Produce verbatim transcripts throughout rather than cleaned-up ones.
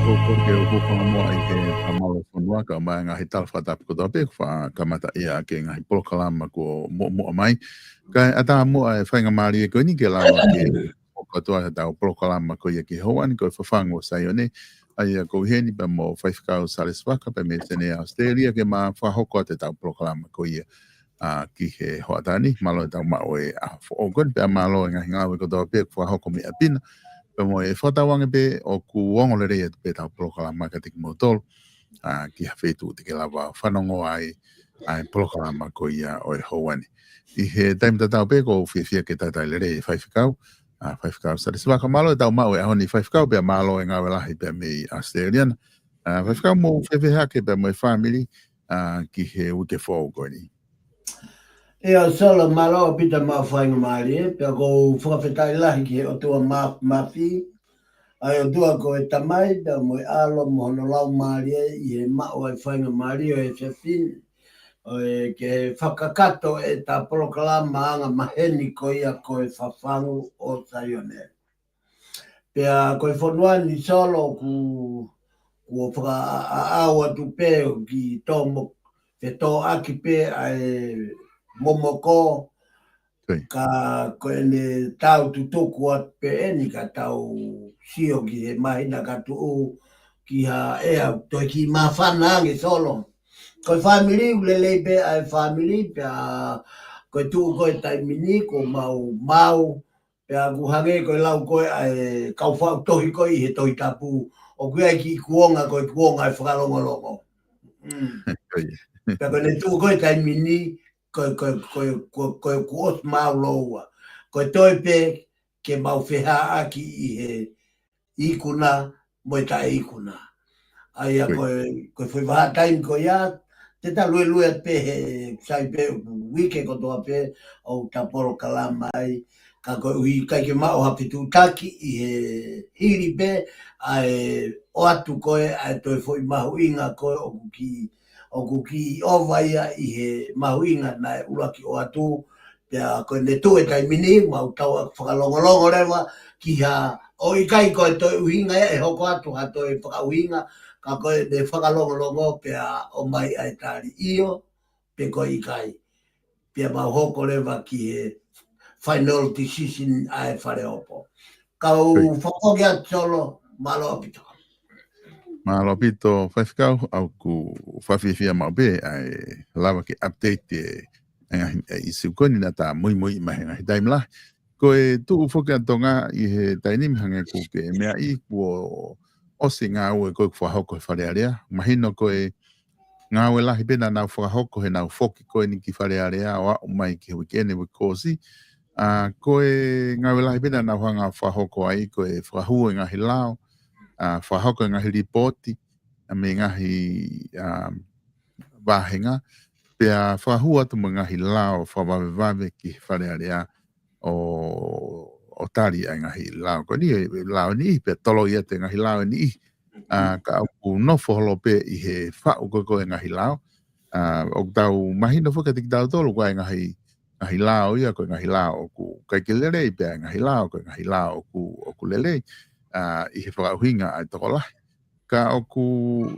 Ko ke u hūfanga muʻa ʻi he fakamālō fonua kae ʻumaʻā e ngaahi tala fakatapu kotoa pē kuo faʻa kamata ia ʻaki e ngaahi polokalama kuo muʻomuʻa mai. Kae ʻatā muʻa e faingamālie ko eni ke lava ke hoko atu ai ʻetau polokalama ko ia ki he ʻaho ni, ko e Fafangu ʻo Saione. ʻA ia ʻoku ou ʻi heni pea mo Faifekau Salesi Vaka pea mei Senē, ʻAositelēlia, ke ma fakahoko atu ʻetau polokalama ko ia ʻa, ki he hoʻatā ni. Mālō ʻetau maʻu e ʻaho foʻou ko eni, pea mālō e ngaahi ngāue kotoa pē kuo fakahoko mei ʻapi na. Pea mo e fakatauange pē ʻoku ongo lelei atu pē ʻetau polokalama kiate kimoutolu, ʻa, ki ha feituʻu te ke lava fanongo ai ʻa e polokalama ko ia ʻo e houa ni. ʻI he taimi tatau pē ʻoku ou fiefia ke talitali lelei e Faifekau, ʻa, Faifekau Salesi Vaka. Mālō ʻetau maʻu e ʻaho ni Faifekau, pea mālō e ngāue lahi pea mei ʻAositelēlia na. ʻA, Faifekau, mou fēfē hake pea mo e fāmili, ʻa, ki he uike foʻou ko eni? ʻIa Solo, mālō ʻaupito e maʻu faingamālie, pea ʻoku ou fakafetaʻi lahi ki he ʻOtua Mā-, Māfimafi, ʻa e ʻOtua ko e Tamai pea mo e ʻAlo mo hono Laumālie, ʻi he maʻu ʻa e faingamālie ʻo e efiafi ni, ʻo e ke fakakakato ʻeta polokalama anga maheni ko ia ko e Fafangu ʻo Saione. Pea ko e fonua ni Solo ʻoku, kuo fakaʻaʻau atu pē ʻo kiʻi tomo fetōʻaki pē ʻa e momoko. Ka ko ʻene tau tutuku atu pē eni ka tau sio ki he māhina ka tuʻu ki ha ʻea toe kiʻi māfana ange Solo. Ko e fāmili ʻoku lelei pē ʻa e fāmili, pea ko e tuʻu ko e taimi ni kuo mau maʻu, pea ʻoku hangē ko e lau ko ē ʻa e kau faʻu tohi ko ē ʻi he Tohi Tapu, ʻoku ʻi ai e kiʻi kuonga ko e kuonga e fakalongolongo. Mm. Pea ko ʻene tuʻu ko e taimi ni, ko, ko, ko, ko, ko, kuo ʻosi maʻu lōua. Ko e toe pē ke mau fehaʻaki ʻi he ikuna mo e taʻeikuna. ʻA ia ko e, ko e foʻi vahaʻa taimi ko ia, te ta luelue pē he sai pē uike kotoa pē ʻoku ta polokalama ai, ka koeʻuhi ʻikai ke maʻu ha fetuʻutaki ʻi he hili pē ʻa e ʻoatu ko ē ʻa e toe foʻi mahuʻinga ko ē ʻoku kiʻi, ʻoku kiʻi ʻova ia ʻi he mahuʻinga naʻe ʻuluaki ʻoatu, pea ko ʻene tuʻu e taimi ni, mau tau fakalongolongo leva ki ha, ʻo ʻikai ko e toe ʻuhinga ia ʻe hoko atu ha toe fakaʻuhinga, ka ko ʻene fakalongolongo pea ʻomai ʻa e tali ʻio, pe ko e ʻikai. Pea mau hoko leva ki he final decision ʻa e Faleopo. Kau fakafoki atu Solo, mālō ʻaupito. Mālō ʻaupito Faifekau, ʻoku fakafiefia maʻu pē ʻa e lava ke update e, e ngaahi, e ʻīsiu ko eni naʻa ta muimui mai he ngaahi taimi lahi. Ko e tuʻu foki ʻa Tonga ʻi he taimi ni hangē ko ʻeku meaʻi kuo ʻosi e ngāue ko ē kuo fakahoko he Fale Alea. Mahino ko e ngāue lahi pē naʻa nau fakahoko heʻenau foki ko eni ki Fale Alea ʻo aʻu mai ki he uike ni, uike kuo ʻosi. ʻA, ko e ngāue lahi pē naʻa nau hanga ʻo fakahoko ai ko e fakahū e ngaahi lao, ʻa, fakahoko e ngaahi lipooti, ʻa, mei he ngaahi, ʻa, vāhenga, pea fakahū atu mo e ngaahi lao fakavavevave ki Fale Alea ʻo, ʻo tali ʻa e ngaahi lao ko eni, e lao ʻe niʻihi, pea toloi atu e ngaahi lao ʻe niʻihi. ʻA, ka ʻoku nofo holo pē ʻi he faʻu ko ē ko ē e ngaahi lao. ʻA, ʻoku tau mahino foki kiate kitautolu ko e ngaahi, ngaahi lao ia, ko e ngaahi lao ʻoku ʻikai ke lelei, pea ngaahi lao, ko e ngaahi lao ʻoku, ʻoku lelei, ʻa, ʻi he fakaʻuhinga ʻa e tokolahi. Ka ʻoku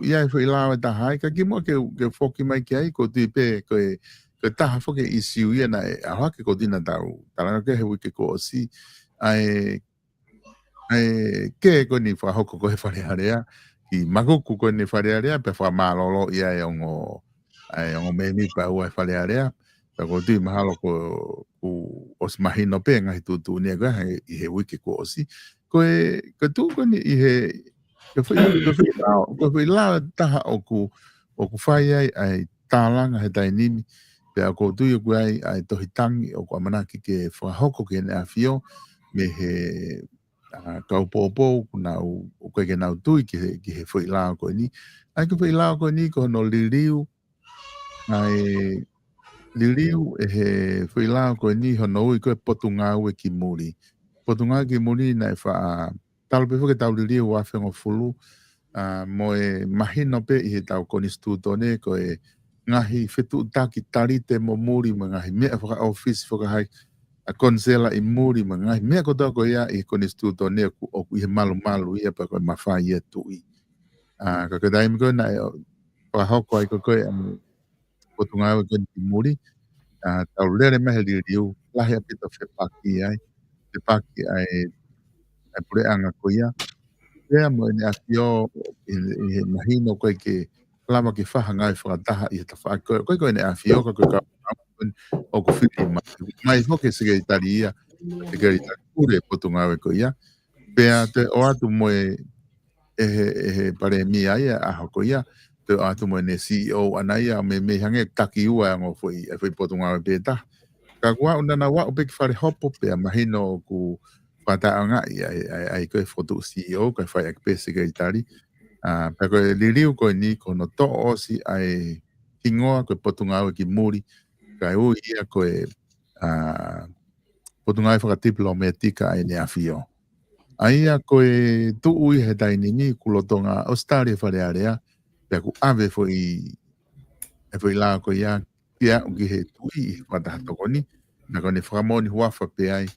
ʻi ai e foʻi lao ʻe taha ai, ka kimuʻa ke, ke foki mai ki ai, ʻoku ou tui pē ko e, ko e taha foki e ʻīsiu ia naʻe ʻalu hake, ʻoku ou tui naʻa tau talanoa ki ai he uike kuo ʻosi, ʻa e, ʻa e kē ko eni fakahoko ko ē he Fale Alea, kiʻi makuku ko eni he Fale Alea, pea fakamālōlō ia e ongo, ʻa e ongo mēmipa ʻe ua e Fale Alea, pea ʻoku ou tui mahalo kuo, kuo ʻosi mahino pē ngaahi tuʻutuʻuni ko ē he, ʻi he uike kuo ʻosi. Ko e, ko e tuʻu ko eni ʻi he, ko e foʻi, ko e foʻi lao, ko e foʻi lao ʻe taha ʻoku, ʻoku fai ai ʻa e tālanga he taimi ni, pea ʻoku ou tui ʻoku ʻi ai ʻa e tohi tangi ʻoku ʻamanaki ke fakahoko ki Heʻene ʻAfio mei he, ʻa, kau poupou ʻoku nau, ʻoku ʻikai ke nau tui ki he, ki he foʻi lao ko eni. ʻA ia ko e foʻi lao ko eni ko hono liliu, ʻa e liliu ʻe he foʻi lao ko eni hono ui ko e Potungāue ki Muli. Potungāue ki Muli naʻe faʻa talu pē foki ʻetau liliu ua afe hongofulu, ʻa, mo e mahino pē ʻi heʻetau konisitūtone ko e ngaahi fetuʻutaki talite mo muli mo e ngaahi meʻa fakaʻofisi fakahai ʻa konisela ʻi muli mo e ngaahi meʻa kotoa ko ia ʻi he konisitūtone ʻoku, ʻoku ʻi he malumalu ia pea ko e mafai ia e tuʻi. ʻA, ka ko e taimi ko ē naʻe ʻo, fakahoko ai ko ē ko ē ʻa e potungāue ko ē ki muli, ʻa, tau lele mai he liliu, lahi ʻaupito fepaki ai, fepaki ai, ʻa e puleʻanga ko ia. Pea mo ʻEne ʻAfio, ʻi, ʻi he mahino ko ē ke lava ke fai ha ngāue fakataha ʻi he tafaʻaki ko ē, ko ē ko ʻEne ʻAfio, ka ko e kau ʻoku fili mai. Mai foki e sekelitali ia, sekelitali pule potungāue ko ia. Pea toe ʻoatu mo e, ʻe he, ʻe he palēmia ia, ʻaho ko ia, toe ʻoatu mo ʻene C E O ʻaʻana ia, meimei hangē taki ua e ongo foʻi, e foʻi potungāue pē taha. Ka kuo ʻoua naʻa nau aʻu pē ki fale hopo, pea mahino ʻoku fakataʻeʻaongaʻi ʻa e, ʻa e, ʻa e ko e fokotuʻu C E O, kae fai ʻaki pē sekelitali. ʻA, pea ko e liliu ko eni ko hono toʻo ʻosi ʻa e hingoa ko e potungāue ki muli, kae ui ia ko e, ʻa, potungāue fakatipilometika ʻa ʻEne ʻAfio. ʻA ia ko e tuʻu ʻi he taimi ni kuo lolotonga ʻosi tali e Fale Alea, pea kuo ʻave foʻi, e foʻi lao ko ia, ke aʻu ki he Tuʻi ʻi he Fakataha Tokoni, naʻa ko ʻene fakamoʻoni huafa pē ai,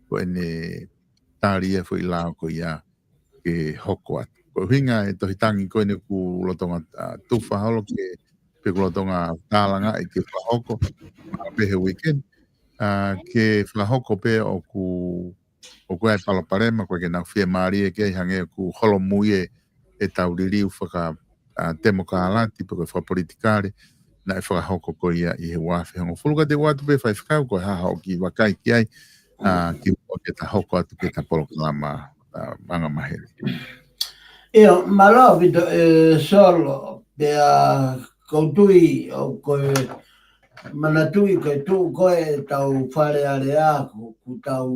ko ʻene tali e foʻi lao ko ia ke hoko atu. Ko e ʻuhinga e tohi tangi ko eni kuo lolotonga, ʻa, tufa holo ke, pe kuo lolotonga tālangaʻi ke fakahoko, mahalo pē he weekend, ʻa, ke fakahoko pē ʻoku, ʻoku ʻi ai e palopalema, ko e ke nau fiemālie ke ai hangē ʻoku holomui e, e tau liliu faka, ʻa, temokalati, pe ko e fakapolitikale, naʻe fakahoko ko ia ʻi he ua afe hongofulu. Ka te u ʻoatu pē Faifekau, ko e hā hoʻo kiʻi vakai ki ai, ʻa, ki muʻa ke ta hoko atu ki he ta polokalama, ʻa, anga maheni. ʻIo, mālō ʻaupito, ʻe Solo, pea ʻoku ou tui, ʻoku ou manatuʻi ko e tuʻu ko ē ʻetau Fale Alea, ʻoku, ʻoku tau,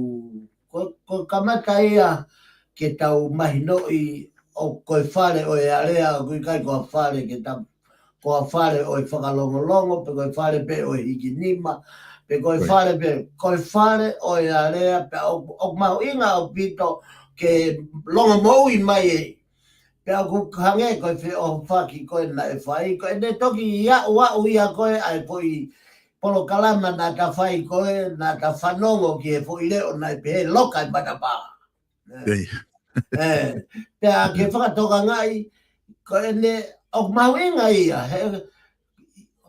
ʻoku, ʻoku kamata ia ke tau mahinoʻi ʻoku ko e fale ʻo e alea, ʻoku ʻikai ko ha fale ke ta, ko ha fale ʻo e fakalongolongo, pe ko e fale pē ʻo e hikinima, pe ko e Right. fale pē, ko e fale ʻo e alea, pea ʻoku, ʻoku mahuʻinga ʻaupito ke longomoʻui mai ē. Pea ʻoku hangē ko e feʻohofaki ko ē naʻe fai, ko ʻene toki aʻu aʻu ia ko ē ʻa e foʻi polokalama naʻa ta fai ko ē, naʻa ta fanongo ki he foʻi leʻo naʻe pehē loka e matapā. ʻE. ʻE, pea ke fakatokangaʻi, ko ʻene, ʻoku mahuʻinga ia, he,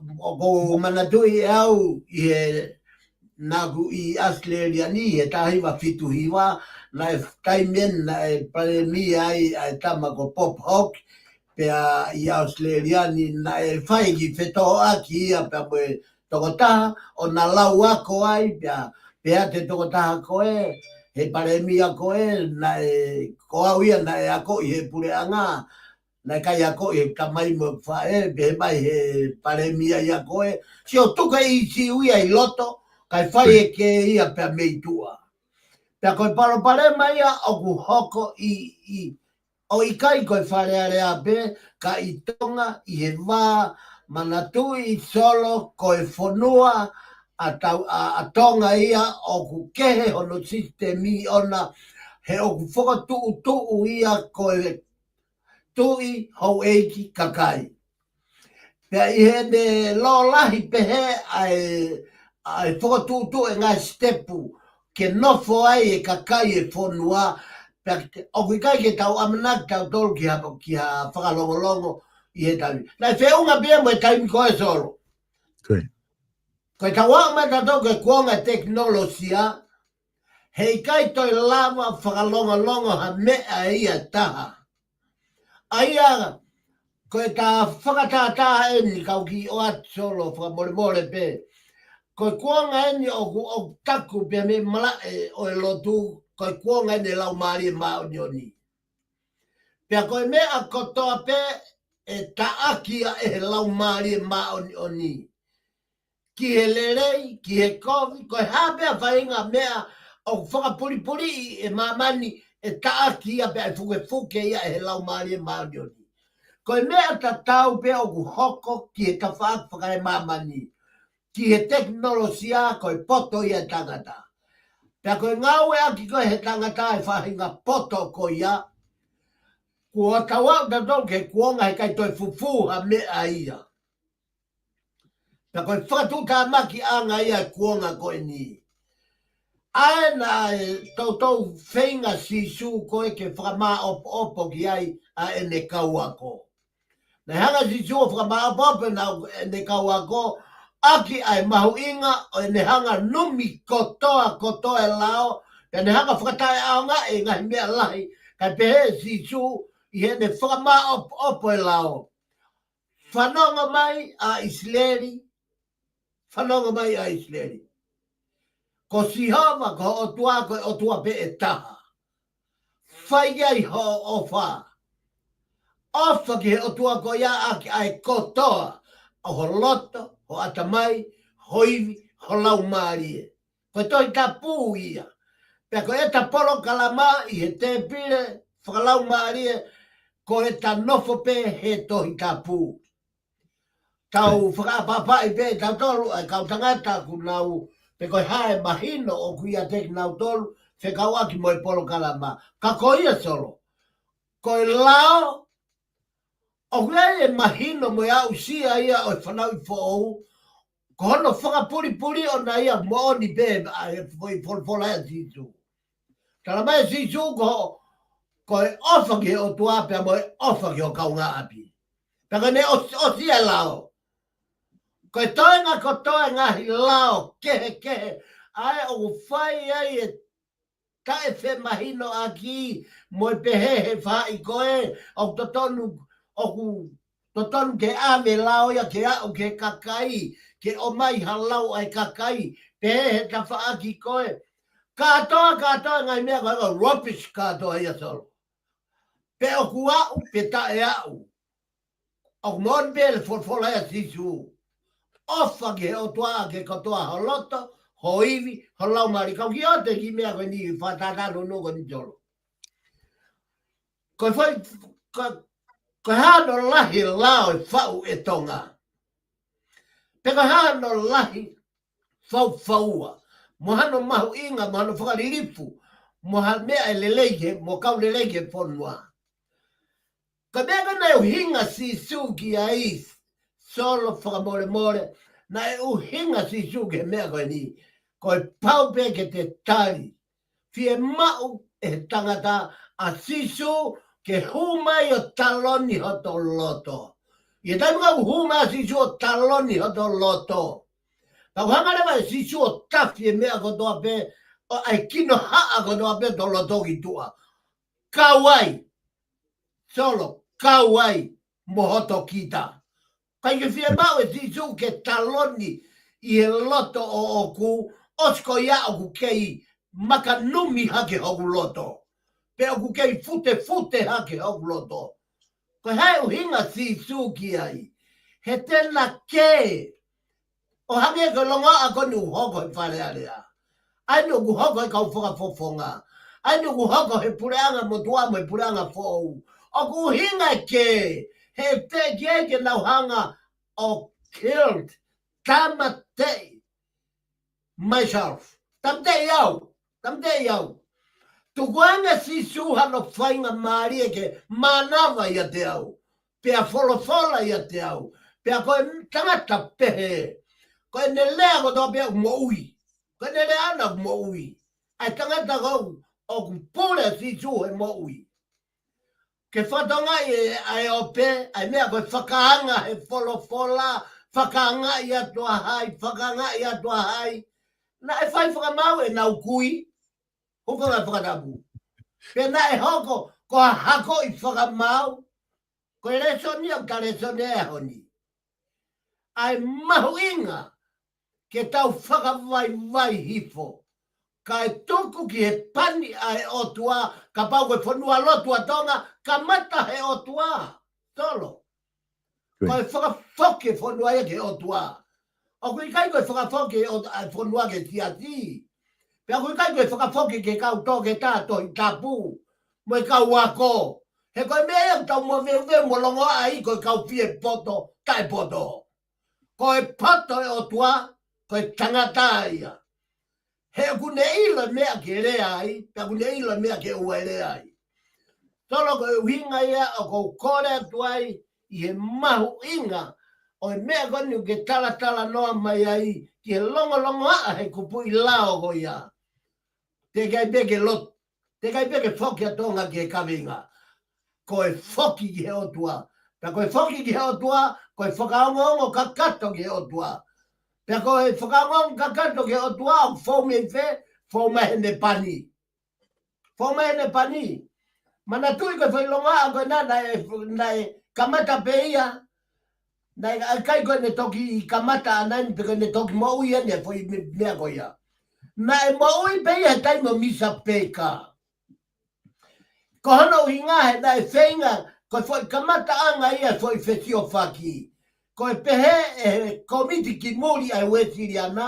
ʻoku ou manatuʻi ʻe au ʻi he naʻa ku ʻi ʻAositelēlia ni, he taha hiva fitu hiva, naʻe taimi eni, naʻe palēmia ai, ʻa e tama ko Bob Hawke, pea ʻi ʻAositelēlia ni, naʻe fai ki fetoʻoaki ia, pea mo e tokotaha, ʻo na lau ako ai, pea, pea te tokotaha ko ē, he palēmia ko ē, naʻe, ko au ia naʻe ako ʻi he puleʻanga, naʻe ʻikai ako ʻi he tamai mo e faʻē, pehē mai he palēmia ia ko ē, sio tuku e ʻīsiu ia ʻi loto, kae fai ʻe kē ia pea mei tuʻa. Pea ko e palopalema ia ʻoku hoko ʻi, ʻi, ʻo ʻikai ko e Fale Alea pē, ka ʻi Tonga, ʻi he vā, manatuʻi Solo, ko e fonua, ʻa tau, ʻa, ʻa Tonga ia, ʻoku kehe hono sisitemi ʻona, he ʻoku fokotuʻutuʻu ia ko e tuʻi houʻeiki kakai. Pea ʻi heʻene lōlahi pehē ʻa e, ʻa e fokotuʻutuʻu e ngaahi sitepu ke nofo ai e kakai e fonua, pea ke, ʻoku ʻikai ke tau ʻamanaki tautolu ki ha, ki ha fakalongolongo ʻi he taimi. Naʻe feʻunga pē ia mo e taimi ko ē Solo. Ko ia. Ko e tau aʻu mai tautolu ki he kuonga tekinolosia, he ʻikai toe lava fakalongolongo ha meʻa ia ʻe taha. ʻA ia, ko e ta fakatātā eni kau kiʻi ʻoatu Solo fakamolemole pē. Ko e kuonga eni ʻoku, ʻoku taku pē mei malaʻe ʻo e lotu, ko e kuonga eni e Laumālie Māʻoniʻoni. Pea ko e meʻa kotoa pē ʻe taʻaki ia ʻe he Laumālie Māʻoniʻoni. Ki he lelei, ki he kovi, ko e hā pē ha faʻahinga meʻa ʻoku fakapulipuliʻi e māmani ʻe taʻaki ia pea ʻe fukefuke ia ʻe he Laumālie Māʻoniʻoni. Ko e meʻa tatau pē ʻoku hoko ki he tafaʻaki fakaemāmani, ki he tekinolosia ko e poto ia e tangata. Pea ko e ngāueʻaki ko ē he tangata e faʻahinga poto ko ia, kuo tau aʻu tautolu ki he kuonga he ʻikai toe fufū ha meʻa ia. Pea ko e fakatuʻutāmakiʻanga ia e kuonga ko eni. ʻa ē naʻe toutou feinga Sīsū ko ē ke fakamāʻopoʻopo ki ai ʻa ʻene kau ako. Naʻe hanga Sīsū ʻo fakamāʻopoʻopo ʻena, ʻene kau ako, ʻaki ʻa e mahuʻinga ʻo ʻene hanga numi kotoa, kotoa e lao, pea ne hanga fakataʻeʻaongaʻi e ngaahi meʻa lahi, kae pehē ʻe Sīsū ʻi heʻene fakamāʻopoʻopo e lao. Fanongo mai ʻa ʻIsileli, fanongo mai ʻa ʻIsileli. Ko Sihova, ko ho ʻOtua, ko e ʻOtua pē ʻe taha. Fai ki ai hoʻo ʻofa. ʻOfa ki he ʻOtua ko ia ʻaki ʻa e kotoa ʻo ho loto, ho ʻatamai, ho ivi, ho laumālie. Ko e Tohi Tapu ia. Pea ko ʻeta polokalama ʻi he tēpile fakalaumālie, ko ʻeta nofo pē he Tohi Tapu. Tau fakaʻapaʻapaʻi pē tautolu ʻa e kau tangata ʻoku nau, pe ko e hā e mahino ʻoku ʻiate kinautolu, fekauʻaki mo e polokalama. Ka ko ia Solo, ko e lao, ʻoku ʻi ai e mahino mo e aʻusia ia ʻo e fanauʻi foʻou, ko hono fakapulipuli ʻona ia moʻoni pē ʻa e foʻi folofola ʻa Sīsū. Tala mai ʻe Sīsū ko, ko e ʻofa ki he ʻOtua pea mo e ʻofa ki ho kaungāʻapi. Pea ko ʻene ʻos-, ʻosi e lao. Ko e toenga kotoa e ngaahi lao kehekehe, ʻa ē ʻoku fai ai e taʻefemahinoʻaki mo e pehē he faʻahi ko ē, ʻoku totonu, ʻoku totonu ke ʻave lao ia ke aʻu ki he kakai, ke ʻomai ha lau ʻa e kakai, pehē he tafaʻaki ko ē. Kātoa, kātoa e ngaahi meʻa ko ē, ko e rubbish kātoa ia Solo. Pe ʻoku aʻu, pe taʻe aʻu. ʻOku moʻoni pē le folofola ʻa Sīsū. ʻOfa ki he ʻOtua ʻaki e kotoa ho loto, ho ivi, ho laumālie. Kau kiʻi ʻoatu e kiʻi meʻa ko eni fakatātā nounou ko eni Solo. Ko e fai, ko, ko e hā hono lahi lao ʻe faʻu ʻe Tonga. Pe ko e hā hono lahi faufaua. Mo hano mahuʻinga, mo hano fakalilifu. Mo ha meʻa ʻe lelei ki he, mo kau lelei ki he fonua. Ko e meʻa ko ē naʻe ʻuhinga Sīsū ki ai Solo fakamolemole, naʻe ʻuhinga Sīsū ki he meʻa ko eni. Ko e pau pē ke te tali. Fiemaʻu ʻe he tangata ʻa Sīsū ke hū mai ʻo taloni hoto loto. ʻI he taimi ko ē ʻoku hū mai ʻa Sīsū ʻo taloni hoto loto. Pea ʻoku hanga leva ʻe Sīsū ʻo tafi e meʻa kotoa pē, ʻo ʻai kinohaʻa kotoa pē ʻo loto ki tuʻa. Kau ai. Solo, kau ai mo hoto kita. ʻIkai ke fiemaʻu ʻe Sīsū ke taloni ʻi he loto ʻoʻoku, ʻosi ko ia ʻoku kei makanumi hake hoku loto. Pe ʻoku kei futefute hake hoku loto. Ko e hā e ʻuhinga Sīsū ki ai. He te na kē ʻo hangē ko e longoaʻa ko eni ʻoku hoko he Fale Alea. ʻA eni ʻoku hoko he kau fakafofonga. ʻA eni ʻoku hoko he puleʻanga motuʻa mo e puleʻanga foʻou. ʻOku ʻuhinga ke, he te ke ke nau hanga ʻo killed. Tāmateʻi myself. Tāmateʻi au. Tāmateʻi au. Tuku ange Sīsū hano faingamālie ke mānava ʻiate au. Pea folofola ʻiate au. Pea ko e tangata pehē. Ko ʻene lea kotoa pē ʻoku moʻui. Ko ʻene lea ʻana ʻoku moʻui. ʻA e tangata ko ē ʻoku pule Sīsū he moʻui. Ke fatongaʻi ʻe, ʻa e ope, ʻa e meʻa ko e fakaanga he folofola, fakaangaʻi atu ʻa hai, fakaangaʻi atu ʻa hai. Naʻe fai fakamaau ʻenau kui, hoko ngaahi fakatapu. Pea naʻe hoko, ko ha hakoʻi fakamaau, ko e lēsoni ʻoku ta lēsoni ʻi he ʻaho ni. ʻA e mahuʻinga ke tau fakavaivai hifo. Kae tuku ki he pani ʻa e ʻOtua, kapau ko e fonua lotu ʻa Tonga, kamata he ʻOtua. Solo. Ko e fakafoki e fonua ia ki he ʻOtua. ʻOku ʻikai ko e fakafoki ʻo, ʻa e fonua ki he siasi. Pea ʻoku ʻikai ko e fakafoki ki he kau toketā Tohi Tapu. Mo e kau ako. He ko e meʻa ia ʻoku tau moveuveu mo longoaʻa ai ko e kau fie poto, taʻe poto. Ko e poto e ʻOtua, ko e tangata ia. He ʻoku ne ʻilo e meʻa ke lea ai, pea ʻoku ne ʻilo e meʻa ke ʻoua ʻe lea ai. Solo ko e ʻuhinga ia ʻoku ou kole atu ai ʻi he mahuʻinga ʻo e meʻa ko eni ʻoku ke talatalanoa mai ai ki he longolongoaʻa he kupuʻi lao ko ia. Teʻeki ai pē ke lotu. Teʻeki ai pē ke foki ʻa Tonga ki he kaveinga. Ko e foki ki he ʻOtua. Pea ko e foki ki he ʻOtua, ko e fakaongoongo kakato ki he ʻOtua. Pea ko e fakaongoongo kakato ki he ʻOtua, ʻoku fou mei fē? Fou mei heʻene pani. Fou mei heʻene pani. Manatuʻi ko e foʻi longoaʻa ko ena naʻe, naʻe kamata pē ia. Naʻe ʻikai ko ʻene toki kamata ʻana eni pe ko ʻene toki moʻui eni e foʻi me-, meʻa ko ia. Naʻe moʻui pē ia he taimi ʻo Misa Peka. Ko hono ʻuhinga he naʻe feinga, ko e foʻi kamataʻanga ia e foʻi fesiofaki. Ko e pehē ʻe he kōmiti kimuli ʻa e Uēsiliana,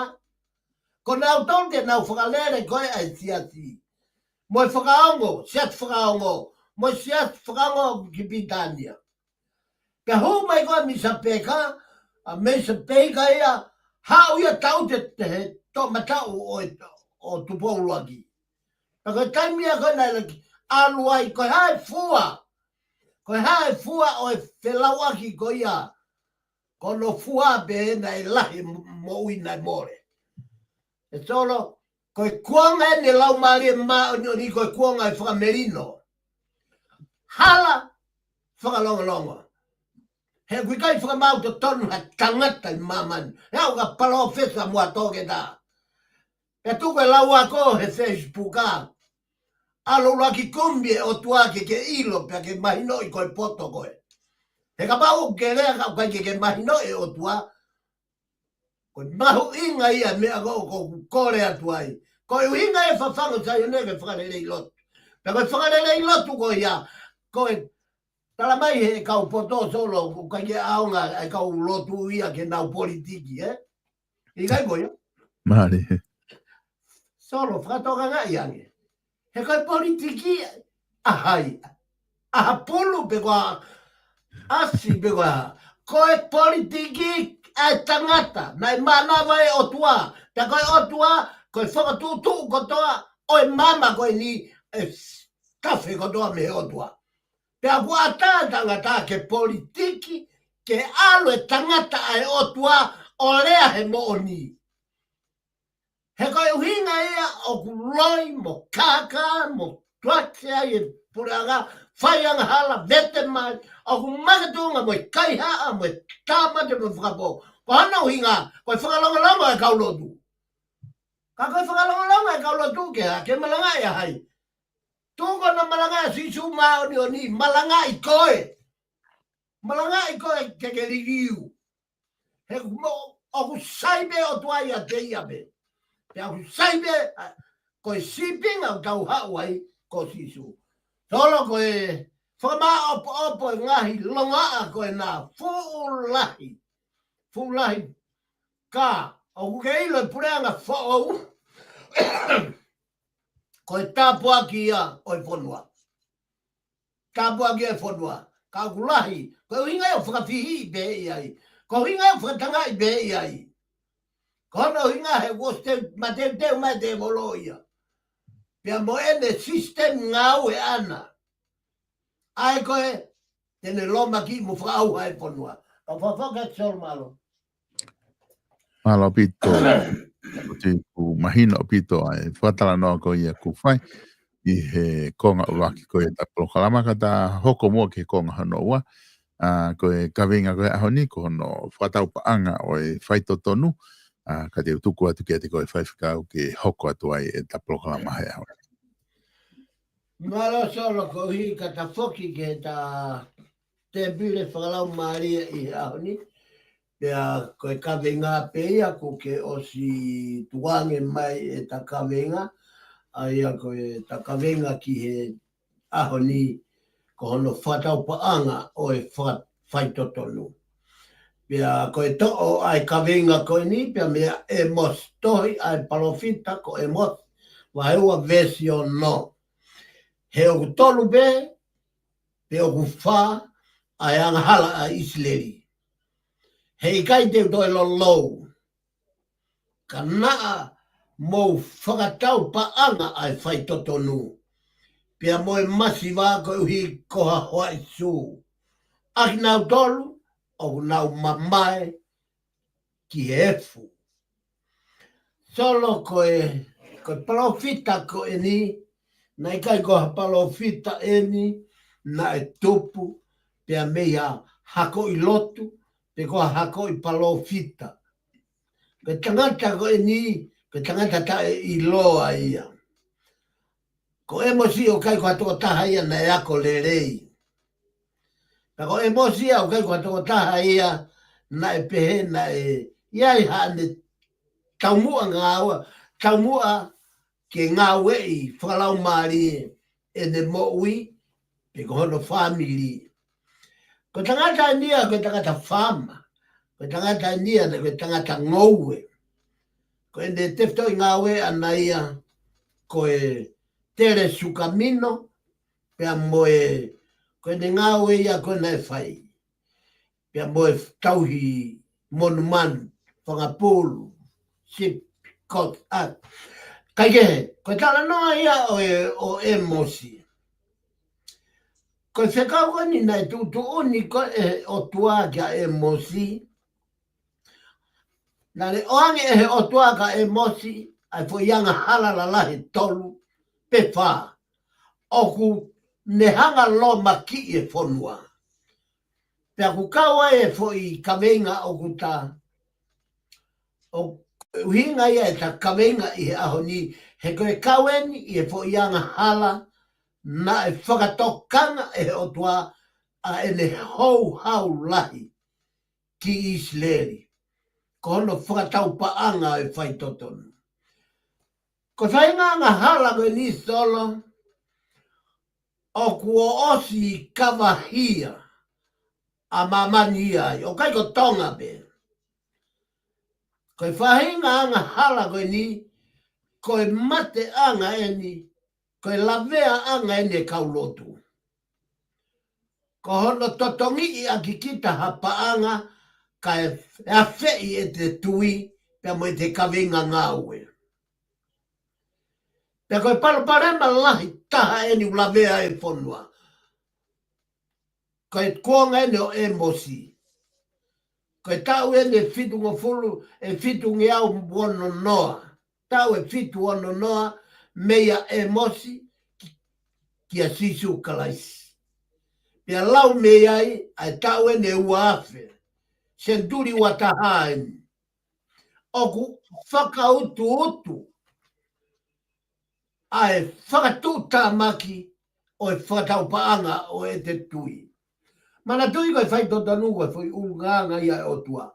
ko nautolu te nau fakalele ko ē ʻa e siasi. Mo e fakaongo, siasi fakaongo, mo e siasi fakaongo ki Pilitānia. Pea hū mai ko ē Misa Peka, ʻa Misa Peka ia, haʻu ia taute he toʻomataʻu ʻo, ʻo Tupou ʻUluaki. Pea ko e taimi ia ko ē naʻe laki ʻalu ai, ko e hā e fua, ko e hā e fua ʻo e felauʻaki ko ia, ko hono fua pē naʻe lahi mo-, moʻui naʻe mole. ʻE Solo, ko e kuonga eni e Laumālie Māʻoniʻoni ko e kuonga e fakamelino. Hala, fakalongolongo. He ʻoku ʻikai fakamaau totonu ha tangata ʻi māmani. He ʻoku ka palōfesa mo ha toketā. Pea tuku e lau ako he Facebook ā. ʻAlu ʻuluaki kumi e ʻOtua ke ke ʻilo pea ke mahinoʻi ko e poto ko ē. He kapau ʻoku ke lea ka ʻoku ʻikai ke ke mahinoʻi e ʻOtua, ko e mahuʻinga ia meʻa ko ē ʻoku ou kole atu ai. Ko e ʻuhinga e fafangu Saione ke fakalelei lotu. Pea ko e fakalelei lotu ko ia, ko e tala mai he kau poto Solo, ʻoku ʻikai ke ʻaonga e kau lotu ia ke nau politiki, ē? ʻIkai ko ia? Mālie. Solo, fakatokangaʻi ange. He ko e politiki ʻa hai? ʻA ha pulu pe ko ha ʻasi pe ko ha. Ko e politiki ʻa e tangata. Naʻe mānava e ʻOtua. Pea ko e ʻOtua, ko e fakatuʻutuʻu kotoa ʻo e māmani ko eni ʻe tafe kotoa mei he ʻOtua. Pea ʻoku ʻatā e tangata ke politiki, ke ʻalu e tangata ʻa e ʻOtua ʻo lea he moʻoni. He ko e ʻuhinga ia ʻoku loi mo kākā mo tuate ai e puleʻanga, fai angahala, vete mai, ʻoku makatuʻunga mo e kaihaʻa, mo e tāmate, mo e fakapō. Ko hono ʻuhinga, ko e fakalongolongo e kau lotu. Ka ko e fakalongolongo e kau lotu ke, ke malangaʻi ʻa hai? Tuku ʻa e malangaʻi ʻa Sīsū Māʻoniʻoni, malangaʻi koe. Malangaʻi koe ke ke liliu. He mo, ʻoku sai pē ʻOtua ʻiate ia pē. Pea ʻoku sai pē, ʻa, ko e sīpinga ʻoku tau haʻu ai ko Sīsū. Solo, ko e fakamaʻopoʻopo e ngaahi longoaʻa ko ena, fuʻu lahi. Fuʻu lahi. Ka, ʻoku ke ʻilo e puleʻanga foʻou. Ko e tāpuaki ia ʻo e fonua. Tāpuaki e fonua. Ka ʻoku lahi, ko e ʻuhinga ia ʻoku fakafihi pē ia ai. Ko e ʻuhinga ia ʻoku fakatangaʻi pē ia ai. Ko hono ʻuhinga he ʻoku ʻosi mateuteu mai e tēvolo ia. Pea mo ʻene system ngāue ʻana. ʻA ē ko ē, te ne lōmaki mo fakaʻauha e fonua. Ka fakafoki atu Solo, mālō. Mālō ʻaupito. ʻOku mahino ʻaupito ʻa e fakatalanoa ko ia kuo fai ʻi he konga ʻuluaki ko ia ʻeta polokalama, ka ta hoko muʻa ki he konga hono ua. ʻA, ko e kaveinga ko ē he ʻaho ni, ko hono fakatau paʻanga ʻo e faitotonu. ʻA, ka te u tuku atu kiate koe Faifekau ke hoko atu ai ʻeta polokalama he ʻaho ni. Mālō Solo, koeʻuhi ka ta foki ki heʻeta tēpile fakalaumālie ʻi he ʻaho ni. Pea ko e kaveinga pē ia kuo ke ʻosi tukuange mai ʻeta kaveinga, ʻa ia ko ʻeta kaveinga ki he ʻaho ni ko hono fakatau paʻanga ʻo e fa-, faitotonu. Pea ko e toʻo ʻa e kaveinga ko eni, pea meia ʻĒmosi, tohi ʻa e palōfita ko ʻĒmosi, vahe ua veesi ono. He ʻoku tolu pē, pe ʻoku fā ʻa e angahala ʻa ʻIsileli. He ʻikai te u toe lolou. Ka naʻa mou fakatau paʻanga ʻa e faitotonu. Pea mo e masiva koeʻuhi ko ha hoaʻisu. ʻA kinautolu, ʻoku nau mamae ki he efu. Solo, ko e Ko e palōfita ko eni, naʻe ʻikai ko ha palōfita eni naʻe tupu pea mei ha hakoʻi lotu, pe ko ha hakoʻi palōfita. Ko e tangata ko eni, ko e tangata taʻeʻiloa ia. Ko ʻĒmosi ʻoku ʻikai ko ha tokotaha ia naʻe ako lelei. Pea ko ʻĒmosi ia ʻoku ʻikai ko ha tokotaha ia naʻe pehē naʻe ʻi ai haʻane taumuʻa ngāue, taumuʻa ke ngāueʻi fakalaumālie ʻene moʻui, pe ko hono fāmili. Ko e tangata eni ia, ko e tangata faama, ko e tangata eni ia, ko e tangata ngoue. Ko ʻene tefitoʻi ngāue ʻaʻana ia, ko e tele sukamino, pea mo e, ko ʻene ngāue ia ko ē naʻe fai. Pea mo e tauhi monumanu, fanga pulu, sipi, koto, ʻa. Kaikehe, ko e talanoa ia ʻo e, ʻo ʻĒmosi. Ko e fekau ko eni naʻe tuʻutuʻuni ko ē ʻe he ʻOtua kia ʻĒmosi. Naʻe ʻoange ʻe he ʻOtua kia ʻĒmosi ʻa e foʻi angahala lalahi ʻe tolu pe fā ʻoku ne hanga ʻo lōmakiʻi e fonua. Pea ʻoku kau ai e foʻi kaveinga ʻoku ta, ʻoku ʻuhinga ia ʻeta kaveinga ʻi he ʻaho ni, he ko e kau eni ʻi he foʻi angahala naʻe fakatokanga ʻe he ʻOtua ʻa ʻene houhau lahi ki ʻIsileli. Ko hono fakatau paʻanga ʻo e faitotonu. Ko e faʻahinga angahala ko eni Solo, ʻoku ʻosi kavahia ʻa māmani ia ai, ʻoku ʻikai ko Tonga pē. Ko e faʻahinga angahala ko eni, ko e mateʻanga eni, ko e laveaʻanga eni e kau lotu. Ko hono totongiʻi ʻaki kita ha paʻanga, kae afeʻi ʻete tui, pea mo ʻete kaveinga ngāue. Pea ko e palopalema lahi taha eni ʻoku lavea e fonua. Ko e kuonga eni ʻo ʻĒmosi. Ko e taʻu eni ʻe fitungofulu, ʻe fitungeau ono noa. Taʻu ʻe fitu ono noa, meia ʻĒmosi ki, kia Sīsū Kalaisi. Pea lau mei ai, ʻa e taʻu eni ʻe ua afe. Senituli ua taha eni. ʻOku fakautuutu ʻa e fakatuʻutāmaki ʻo e fakatau paʻanga ʻo ʻete tui. Manatuʻi ko e faitotonu ko e foʻi ʻulungaanga ia ʻo e ʻOtua.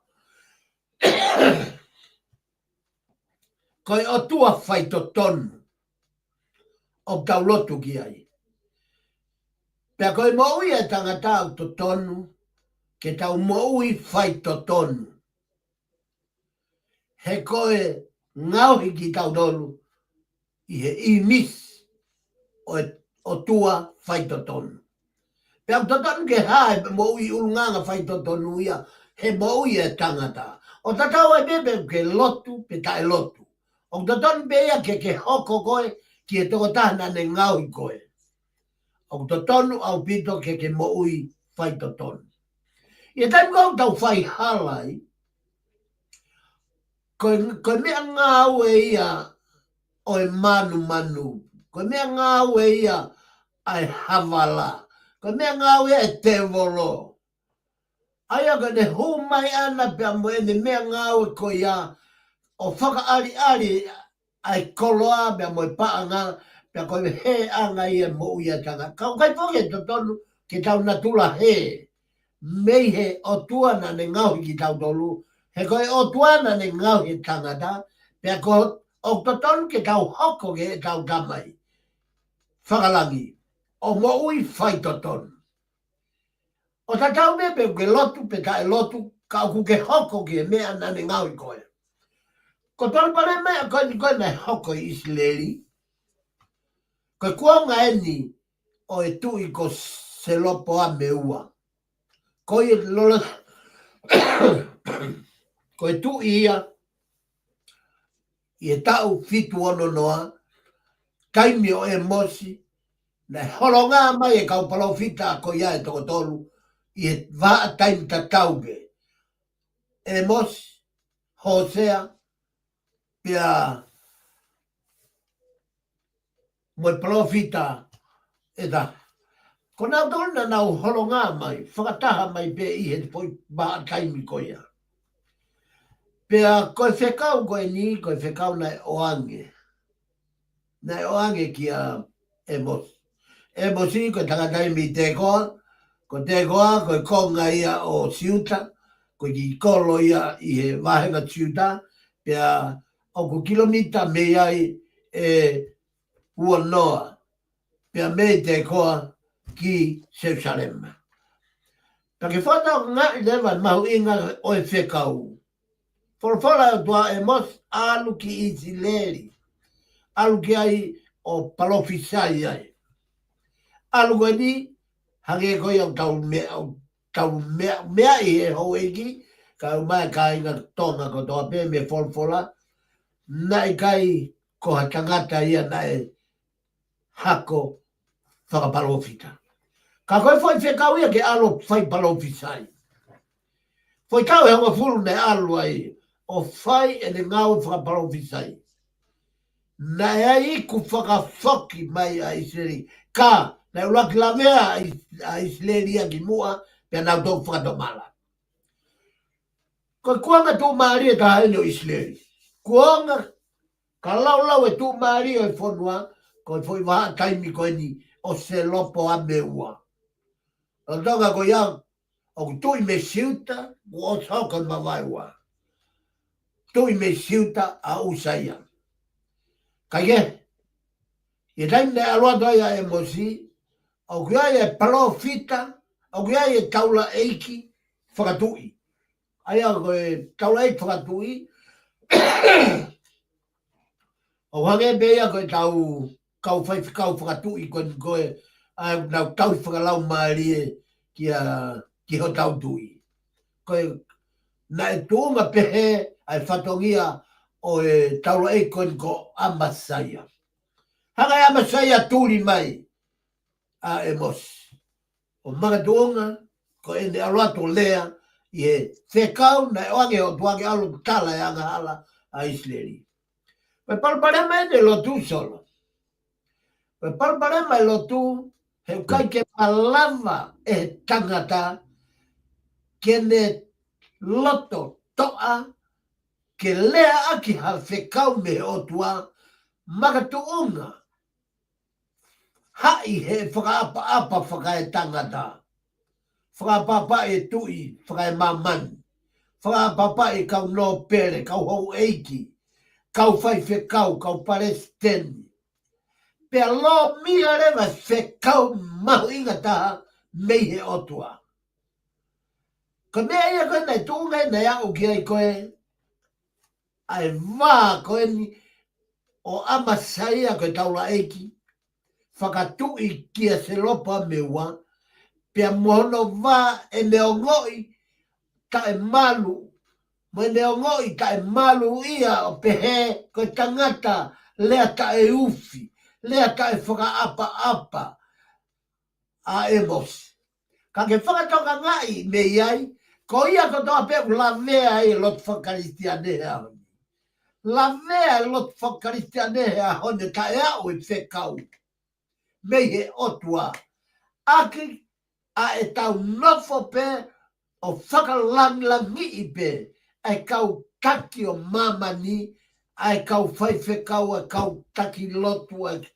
Ko e ʻOtua faitotonu ʻoku tau lotu ki ai. Pea ko e moʻui ʻa e tangata ʻoku totonu ke tau moʻui faitotonu. He ko e ngaohi kitautolu ʻi he ʻīmisi ʻo e ʻOtua faitotonu. Pea ʻoku totonu ke hā e moʻui ʻulungaanga faitotonu ia he moʻui ʻa e tangata. ʻOku tatau ai pē pe ʻoku ke lotu pe taʻe lotu. ʻOku totonu pē ia ke ke hoko koe ki he tokotaha naʻa ne ngaohi koe. ʻOku totonu ʻaupito ke ke moʻui faitotonu. ʻI he taimi ko ē ʻoku tau faihala ai, ko e, ko e meʻangāue ia ʻo e manumanu. Ko e meʻangāue ia ʻa e havala. Ko e meʻangāue ia ʻa e tēvolo. ʻA ia ko ʻene hū mai ʻana pea mo ʻene meʻangāue ko ia ʻo fakaʻaliʻali ʻa e koloa pea mo e paʻanga, pea ko e hēʻanga ia e moʻui ʻa e tangata. Ka ʻoku ʻikai foki ke totonu ke tau natula hē mei he ʻOtua naʻa ne ngaohi kitautolu, he ko e ʻOtua naʻa ne ngaohi e tangata, pea ko, ʻoku totonu ke tau hoko ki heʻetau Tamai fakalangi ʻo moʻui faitotonu. ʻOku tatau pē pe ʻoku ke lotu pe taʻe lotu, ka ʻoku ke hoko ki he meʻa naʻa ne ngaohi koe. Ko e palopalema ko eni ko ē naʻe hoko ʻi ʻIsileli, ko e kuonga eni ʻo e tuʻi ko Selopoame ua. Ko ia lola, ko e tuʻi ia ʻi he taʻu fitu ono noa, taimi ʻo ʻĒmosi, naʻe holonga mai e kau palōfita ko ia ʻe toko tolu, ʻi he vahaʻa taimi tatau pē. ʻĒmosi, Hōsea, pea mo e palōfita ʻe taha. Ko nautolu naʻa nau holonga mai, fakataha mai pē ʻi he foʻi vahaʻa taimi ko ia. Pea ko e fekau ko eni, ko e fekau naʻe ʻoange. Naʻe ʻoange kia ʻĒmosi. ʻĒmosi ko e tangata ia mei Tekoa, ko Tekoa ko e konga ia ʻo Siuta, ko e kiʻi kolo ia ʻi he vahenga Siuta, pea ʻoku kilomita mei ai ʻe ua noa, pea mei Tekoa ki Selusalema. Pea ke fakatokangaʻi leva e mahuʻinga ʻo e fekau. Folofola ʻa e ʻOtua ʻa ʻĒmosi, ʻalu ki ʻIsileli. ʻAlu ki ai ʻo palōfisai ai. ʻAlu ko eni, hangē ko ia ʻoku tau meʻa, ʻoku tau meʻa, meʻa ʻi he houʻeiki, kae ʻumaʻā e kāinga Tonga kotoa pē mei he folofola, naʻe ʻikai ko ha tangata ia naʻe hako fakapalōfita. Ka ko e foʻi fekau ia ke ʻalu ʻo fai palōfisai. Foʻi taʻu ʻe hongofulu naʻe ʻalu ai ʻo fai ʻene ngāue fakapalōfisai. Naʻe ʻi ai e iku fakafoki mai ʻa ʻIsileli. Ka, naʻe ʻuluaki lavea ʻa ʻIsileli ia ki muʻa, pea nau toki fakatomala. Ko e kuonga tuʻumālie taha eni ʻo ʻIsileli. Kuonga ka laulau e tuʻumālie ʻo e fonua, ko e foʻi vahaʻa taimi ko eni ʻo Selopoame ua. Lolotonga ko ia, ʻoku tuʻi mei Siuta, kuo ʻosi hoko e mavaeua. Tuʻi mei Siuta ʻa ʻUsaia. Ka ʻi he, ʻi he taimi naʻe ʻalu atu ai ʻa ʻĒmosi, ʻoku ʻi ai e palōfita, ʻoku ʻi ai e taulaʻeiki fakatuʻi. ʻA ia ko e taulaʻeiki fakatuʻi, ʻoku hangē pē ia ko e tau kau faifekau fakatuʻi ko eni ko ē, ʻa ia ʻoku nau tauhi fakalaumālie kia, ki hotau tuʻi. Ko e, naʻe tuʻunga pehē ʻa e fatongia ʻo e taulaʻeiki ko eni ko ʻAmasaia. Hanga ʻe ʻAmasaia ʻo tuli mai ʻa ʻĒmosi ʻo makatuʻunga, ko ʻene ʻalu atu ʻo lea ʻi he fekau naʻe ʻoange ʻe he ʻOtua ke ʻalu ʻo tala e angahala ʻa ʻIsileli. Ko e palopalema eni e lotu, Solo. Ko e palopalema e lotu, he ʻoku ʻikai ke malava ʻe he tangata ke ne loto toʻa ke lea ʻaki ha fekau mei he ʻOtua, makatuʻunga haʻi he fakaʻapaʻapa fakaetangata. Fakaʻapaʻapa e tuʻi fakaemāmani. Fakaʻapaʻapa e kau nōpele, kau houʻeiki, kau faifekau, kau palesiteni. Pea lōmia leva e fekau mahuʻinga taha mei he ʻOtua. Ko e meʻa ia ko ē naʻe tuʻunga ai, naʻe aʻu ki ai ko ē ʻa e vā ko eni ʻo ʻAmasaia ko e taulaʻeiki fakatuʻi kia Selopoame ua, pea mo hono vā ʻene ongoʻi taʻemalu, mo ʻene ongoʻi taʻemalu ia ʻo pehē ko e tangata lea taʻeufi, lea taʻefakaʻapaʻapa ʻa ʻĒmosi. Ka ke fakatokangaʻi mei ai, ko ia kotoa pē ʻoku lavea ai e lotu fakakalisitiane he ʻaho ni. Lavea e lotu fakakalisitiane he ʻaho ni taʻe aʻu e fekau mei he ʻOtua. ʻAki ʻa e tau nofo pē ʻo fakalangilangiʻi pē ʻa e kau taki ʻo māmani, ʻa e kau faifekau, ʻa e kau taki lotu, ʻa e,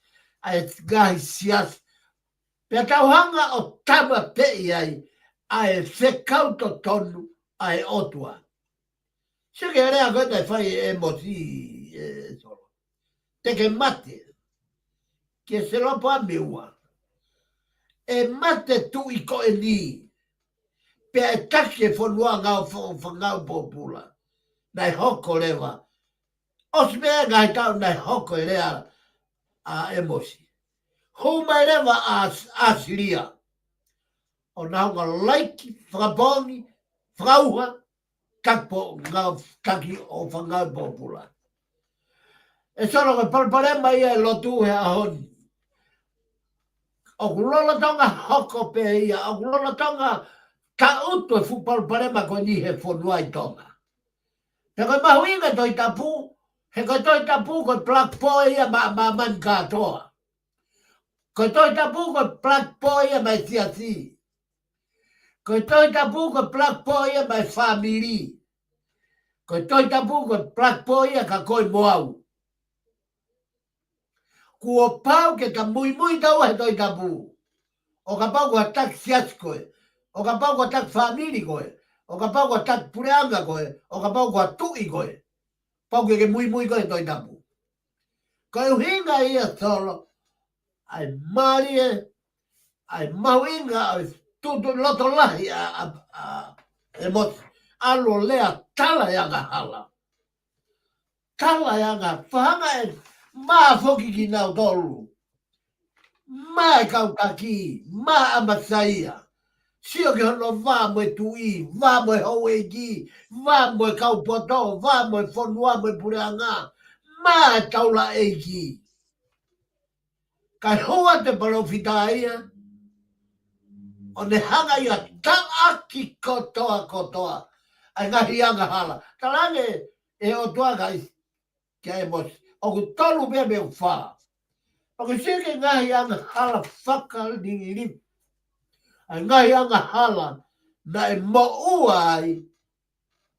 ʻa e ngaahi siasi. Pea tau hanga ʻo tama pē ʻi ai ʻa e fekau totonu ʻa e ʻOtua. Sio ki he lea ko ē naʻe fai ʻe ʻĒmosi, ē, Solo. Te ke mate, kia Selopoame ua. ʻE mate tuʻi ko eni, pea ʻe taki e fonua ngāue fo-, fakaʻapaʻapa pōpula. Naʻe hoko leva. ʻOsi pē ngaahi taʻu naʻe hoko e lea ʻa ʻĒmosi. Hū mai leva ʻa ʻAs-, ʻAsilia ʻo nau ngalaiki, fakapoongi, fakauha, taki pō-, ngāue, taki ʻo fakaʻapaʻapa pōpula. ʻE Solo, ko e palopalema ia e lotu he ʻaho ni. ʻOku lolotonga hoko pē ia, ʻoku lolotonga taʻutu e fuʻu palopalema ko eni he fonua ʻi Tonga. Pea ko e mahuʻinga e Tohi Tapu, he ko e Tohi Tapu ko e black boy ia maʻa māmani kātoa. Ko e Tohi Tapu ko e plug point ia mei he siasi. Ko e Tohi Tapu ko e plug point ia mei he fāmili. Ko e Tohi Tapu ko e plug point ia kia koe mo au. Kuo pau ke ta muimui taua he Tohi Tapu. ʻO kapau ko ha taki siasi koe, ʻo kapau ko ha taki fāmili koe, ʻo kapau ko ha taki puleʻanga koe, ʻo kapau ko ha tuʻi koe, pau ke ke muimui koe he Tohi Tapu. Ko e ʻuhinga ia, Solo, ʻa e mālie, ʻa e mahuʻinga, ʻa e tutu loto lahi ʻa, ʻa, ʻa ʻĒmosi, ʻalu ʻo lea tala e angahala. Tala e anga, fakaanga e mā foki kinautolu. Mā e kau taki, mā ʻAmasaia. Sio ki hono vā mo e tuʻi, vā mo e houʻeiki, vā mo e kau poto, vā mo e fonua mo e puleʻanga, mā e taulaʻeiki. Kae hū atu e palōfita ia, ʻo ne hanga ia ʻo taʻaki kotoa kotoa ʻa e ngaahi angahala. Talaange ʻe he ʻOtua kia ʻĒmosi, ʻoku tolu pē mei he fā. ʻOku sio ki he ngaahi angahala fakalilifu, ʻa e ngaahi angahala naʻe moʻua ai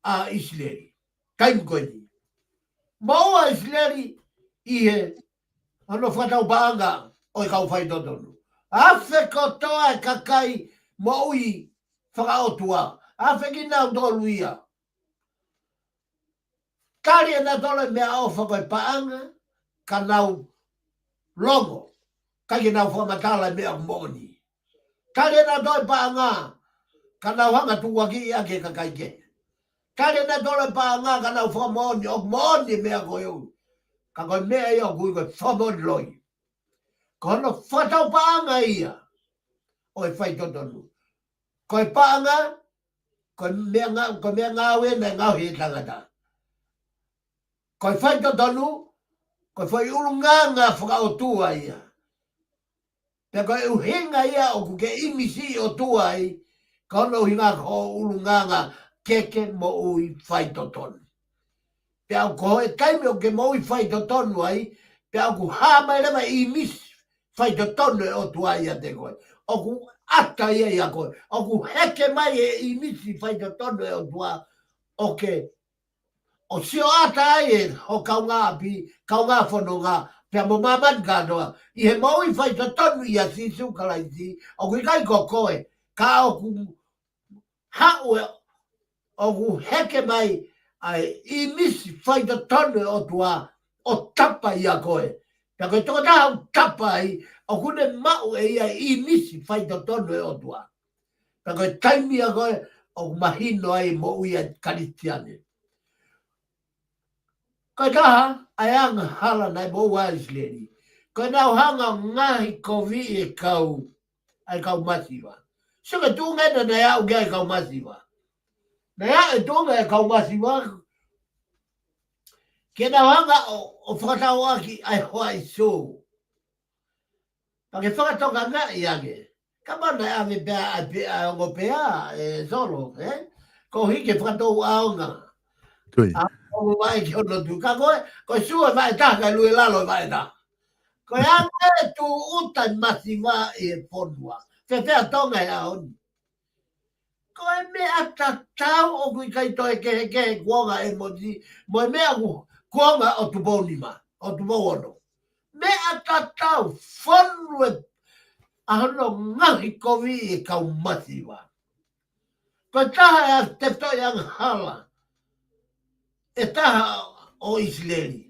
ʻa ʻIsileli. Taimi ko eni. Moʻua ʻIsileli ʻi he hono fakatau paʻanga ʻo e kau faitotonu. Afe kotoa e kakai moʻui fakaʻotua. Afe kinautolu ia. Tali ʻenautolu e meʻaʻofa ko e paʻanga, ka nau longo, ʻikai ke nau fakamatala e meʻa moʻoni. Tali ʻenautolu e paʻanga, ka nau hanga ʻo tukuakiʻi ʻaki e kakai kehe. Tali ʻenautolu e paʻanga, ka nau fakamoʻoni, ʻoku moʻoni e meʻa ko ē ʻoku. Ka ko e meʻa ia ʻoku ui ko e fakamoʻoni loi. Ko hono fakatau paʻanga ia ʻo e faitotonu. Ko e paʻanga, ko e meʻa nga-, ko e meʻangāue naʻe ngaohi ʻe he tangata. Ko e faitotonu, ko e foʻi ʻulungaanga fakaʻotua ia. Pea ko e ʻuhinga ia ʻoku ke ʻimisi ʻOtua ai, ko hono ʻuhinga ko hoʻo ʻulungaanga ke ke moʻui faitotonu. Pea ʻoku ko e taimi ʻoku ke moʻui faitotonu ai, pea ʻoku hā mai leva e ʻīmisi faitotonu e ʻOtua ʻiate koe. ʻOku ʻata ia ʻia koe. ʻOku heke mai e ʻīmisi faitotonu e ʻOtua. ʻOku ke ʻo sio ʻata ai e ho kaungāʻapi, kaungāfononga, pea mo māmani kātoa. ʻI he moʻui faitotonu ʻia Sīsū Kalaisi, ʻoku ʻikai ko koe, ka ʻoku haʻu e, ʻoku heke mai ʻa e ʻīmisi faitotonu e ʻOtua ʻo tapa ʻia koe. Pea ko e tokotaha ʻoku tapa ai, ʻoku ne maʻu ʻe ia e ʻīmisi faitotonu e ʻOtua. Pea ko e taimi ia ko ē ʻoku mahino ai e moʻui ʻa e Kalisitiane. Ko e taha ʻa e angahala naʻe moʻua ai ʻa ʻIsileli. Ko ʻenau hanga ʻo ngaohikoviʻi e kau, ʻa e kau masiva. Sio ki he tuʻunga ena naʻe aʻu ki ai e kau masiva. Naʻe aʻu e tuʻunga e kau masiva ke nau hanga ʻo, ʻo fakatauʻaki ʻa e hoa ʻi Sō. Pea ke fakatokangaʻi ange. Ka mana ʻave pea, ʻa pea, ʻa ongo pea, ē, Solo, ē? Ko hiki fakatou ʻaonga. Tui. ʻA, ʻo vaʻe ki hono tu. Ka ko e, ko e Sua vaʻe taha, ka Lue Lalo vaʻe taha. Ko e anga e tūʻuta e masiva ʻi he fonua. Fēfē ʻa Tonga he ʻaho ni? Ko e meʻa tatau ʻoku ʻikai toe kehekehe kuonga ʻa ʻĒmosi, mo e meʻa ʻoku kuonga ʻo Tupou Nima, ʻo Tupou Ono. Meʻa tatau fonu e ʻa hono ngaohikoviʻi e kau masiva. Ko e taha e tefitoʻi angahala ʻe taha ʻo ʻIsileli.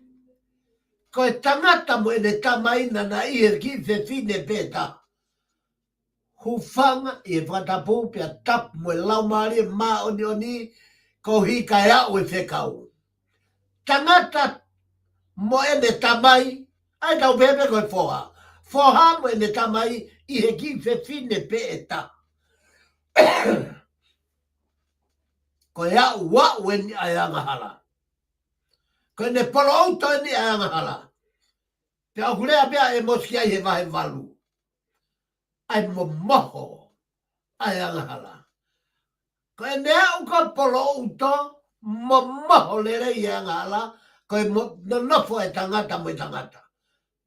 Ko e tangata mo ʻene tamai naʻa na ʻi he kiʻi fefine pē taha. Hūfanga ʻi he fakatapu pea tapu mo e Laumālie Māʻoniʻoni, ko hika e aʻu e fekau. Tangata mo ʻene tamai, ʻa ia tau pehē pē ko e foha. Foha mo ʻene tamai ʻi he kiʻi fefine pē ʻe taha. Ko e aʻu, aʻu eni ʻa e angahala. Ko ʻene polouto eni ʻa e angahala. Pea ʻoku lea pē ʻa ʻĒmosi ki ai he vahe valu. ʻA e momoho ʻa e angahala. Ko ʻene aʻu ko e polouto, momoho lelei e angahala, ko e mo-, nonofo e tangata mo e tangata.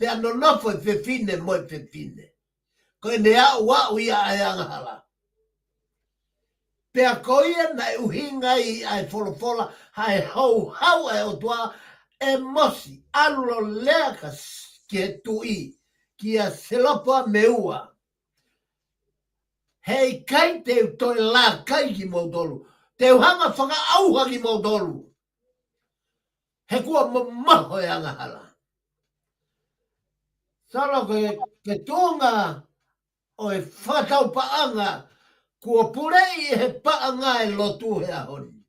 pea nonofo e fefine mo e fefine. Ko ʻene aʻuaʻu ia ʻa e angahala. Pea ko ia naʻe ʻuhinga ai ʻa e folofola, ʻa e houhau ʻa e ʻOtua, ʻĒmosi, ʻalu ʻo lea ka s-, ki he tuʻi, kia Selopameua. Heʻikai te u toe lākai kimoutolu. Te u hanga fakaʻauha kimoutolu. He kuo mamaho e angahala. Solo ke, ke tuʻunga ʻo e fakatau paʻanga kuo puleʻi he paʻanga e lotu he ʻaho ni.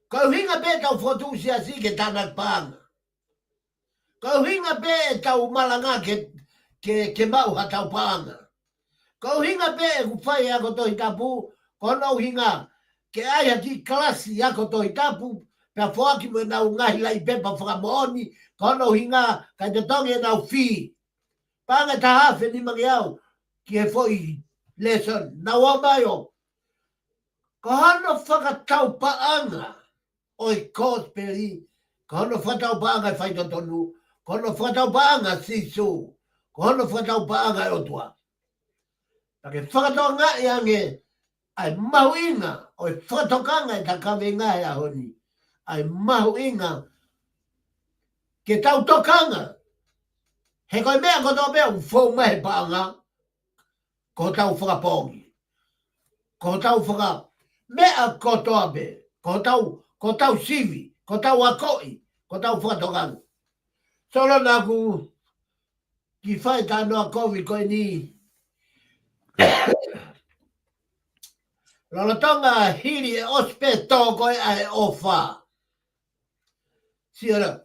Ko e ʻuhinga pē tau fotu siasi ke tānaki paʻanga. Ko e ʻuhinga pē ʻetau malanga ke, ke, ke maʻu ha tau paʻanga. Ko e ʻuhinga pē ʻeku fai ako Tohi Tapu, ko hono ʻuhinga ke ʻai ha kiʻi kalasi ako Tohi Tapu, pea foaki mo ʻenau ngaahi laʻi pepa fakamoʻoni, ko hono ʻuhinga kae totongi ʻenau fee. Paʻanga ʻe taha afe nima ngeau ki he foʻi lesson. Nau ō mai ʻo. Ko hono fakatau paʻanga ʻo e kosipeli, ko hono fakatau paʻanga e faitotonu, ko hono fakatau paʻanga Sīsū, ko hono fakatau paʻanga e ʻOtua. Pea ke fakatokangaʻi ange ʻa e mahuʻinga ʻo e fakatokanga ʻeta kaveinga he ʻaho ni. ʻA e mahuʻinga ke tau tokanga. He ko e meʻa kotoa pē ʻoku fou mai he paʻanga, ko hotau fakapoongi. Ko hotau faka-, meʻa kotoa pē. Ko hotau, ko hotau sivi, ko hotau akoʻi, ko hotau fakatokanga. Solo naʻa ku kiʻi fai talanoa kovi ko eni. Lolotonga hili e ʻosi pē tō ko ē ʻa e ʻofa. Sio la.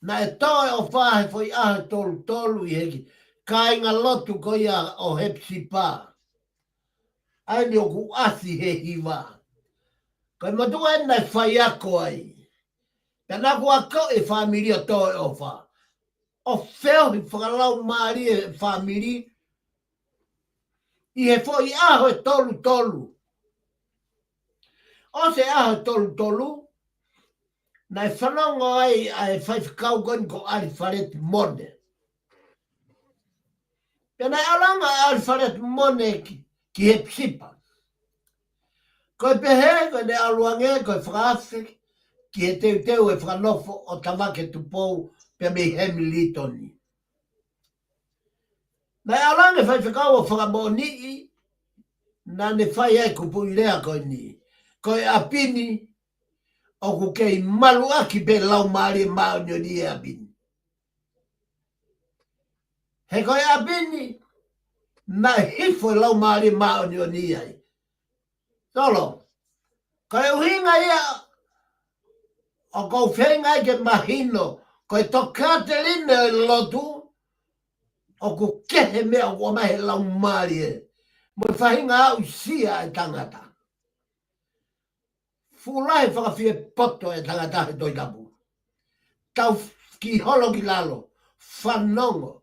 Naʻe tō e ʻofa he foʻi ʻaho ʻe tolu tolu ʻi he kiʻi kāinga lotu ko ia ʻo Hepisipa. ʻA eni ʻoku ʻasi he hiva. Ko e motuʻa eni naʻe faiako ai. Pea naʻa ku akoʻi e fāmili ʻo tō e ʻofa. ʻO feohi fakalaumālie e fāmili ʻi he foʻi ʻaho ʻe tolu tolu. ʻOsi e ʻaho ʻe tolu tolu, naʻe fanongo ai ʻa e faifekau ko eni ko ʻAlifeleti Mone. Pea naʻe ʻalu ange ʻa ʻAlifeleti Mone ki, ki Hepisipa. Ko e pehē, ko ʻene ʻalu ange, ko e fakaafe ki he teuteu e fakanofo ʻo Tavake Tupou pea mei Hemilitoni. Naʻe ʻalu ange faifekau ʻo fakamoʻoniʻi, naʻa ne fai ai kupuʻi lea ko eni. Ko e ʻapi ni, ʻoku kei maluʻaki pē Laumālie Māʻoniʻoni e ʻapi ni. He ko e ʻapi ni, naʻe hifo e Laumālie Māʻoniʻoni ai. Solo, ko e ʻuhinga ia, ʻoku ou feinga ai ke mahino, ko e tokāteline ʻo e lotu, ʻoku kehe meʻa ʻoku ʻomai he Laumālie. Mo e faʻahinga aʻusia e tangata. Fuʻu lahi e fakafiepoto e tangata he Tohi Tapu. Tau kiʻi holo ki lalo, fanongo,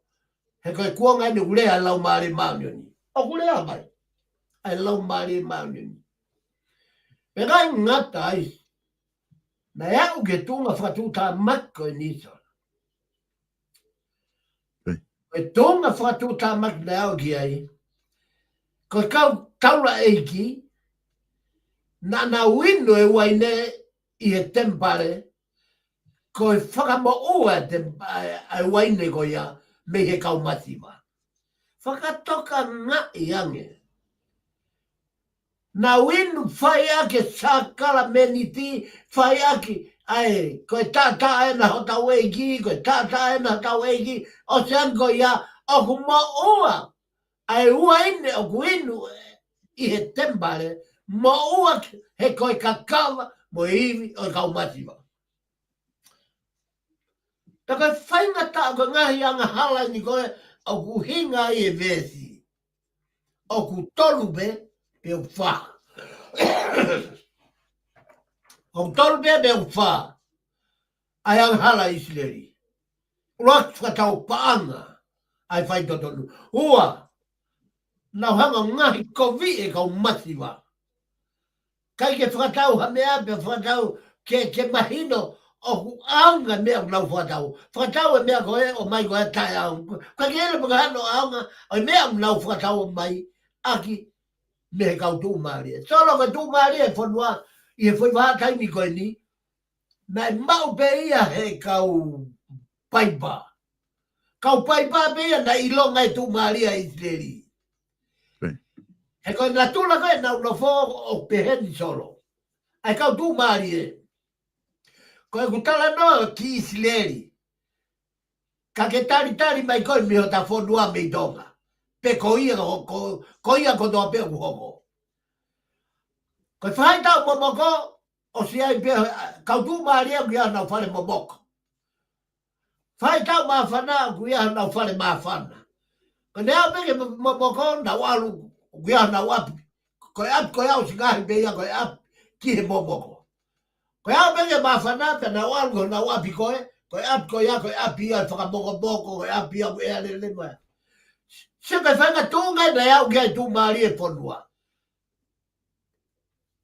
he ko e kuonga eni ʻoku lea e Laumālie Māʻoniʻoni. ʻOku lea mai ʻa e Laumālie Māʻoniʻoni. Pea ʻikai ngata ai, naʻe aʻu ki he tuʻunga fakatuʻutāmaki ko eni, Solo. Ko e tuʻunga fakatuʻutāmaki naʻe aʻu ki ai, ko e kau taulaʻeiki, naʻa nau inu e uaine ʻi he temipale, ko e fakamoʻua e tem-, ʻa e, ʻa e uaine ko ia mei he kau masiva. Fakatokangaʻi ange. Nau inu fai ʻaki e sākalameniti, fai ʻaki ʻa e, ko e taʻataʻa ena hotau ʻEiki, ko e taʻataʻa ena hotau ʻEiki, ʻosi ange ko ia, ʻoku moʻua ʻa e uaine ʻoku inu ʻi he temipale, moʻua he ko e kakava mo e ivi ʻo e kau masiva. Pea ko e faingataʻa ko e ngaahi angahala ni ko ē ʻoku ʻuhinga ai e veesi. ʻOku tolu pē, pe ʻoku fā. ʻOku tolu pē, pe ʻoku fā. ʻA e angahala ʻIsileli. ʻUluaki, fakatau paʻanga ʻa e faitotonu. Ua, nau hanga ʻo ngaohikoviʻi e kau masiva. ʻIkai ke fakatau ha meʻa pea fakatau ke, ke mahino ʻoku ʻaonga e meʻa ʻoku nau fakatau. Fakatau e meʻa ko ē ʻo ʻomai ko ē taʻeʻaonga. Ka ke ele mo ke hano ʻaonga ʻo e meʻa ʻoku nau fakatau mai ʻaki mei he kau tuʻumālie. Solo ko e tuʻumālie e fonua ʻi he foʻi vahaʻa taimi ko eni, naʻe maʻu pē ia he kau paipa. Kau paipa pē ia naʻe ʻilonga e tuʻumālie ʻa ʻIsileli. He ko e natula ko ē ʻenau nofo ʻoku peheni Solo. ʻA e kau tuʻumālie. Ko ʻeku talanoa ki ʻIsileli. Ka ke talitali mai koe mei hota fonua mei Tonga. Pe ko ia ko, ko, ko ia kotoa pē ʻoku hoko. Ko e faʻahitaʻu momoko, ʻosi ʻi ai pē, ʻa, kau tuʻumālie ʻoku ʻi ai honau fale momoko. Faʻahitaʻu māfana ʻoku ʻi ai honau fale māfana. Ko ʻene aʻu pē ki he mo-, momoko, nau ʻalu, ʻoku ʻi ai honau ʻapi. Ko e ʻapi ko ia ʻosi ngaohi pē ia ko e ʻapi ki he momoko. Ko e aʻu pē ki he māfana pea nau ʻalu ki honau ʻapi ko ē, ko e ʻapi ko ia, ko e ʻapi ia ʻe fakamokomoko, ko e ʻapi ia ʻoku ʻea lelei mo ia. Sio ki he faʻahinga tuʻunga naʻe aʻu ki ai e tuʻumālie e fonua.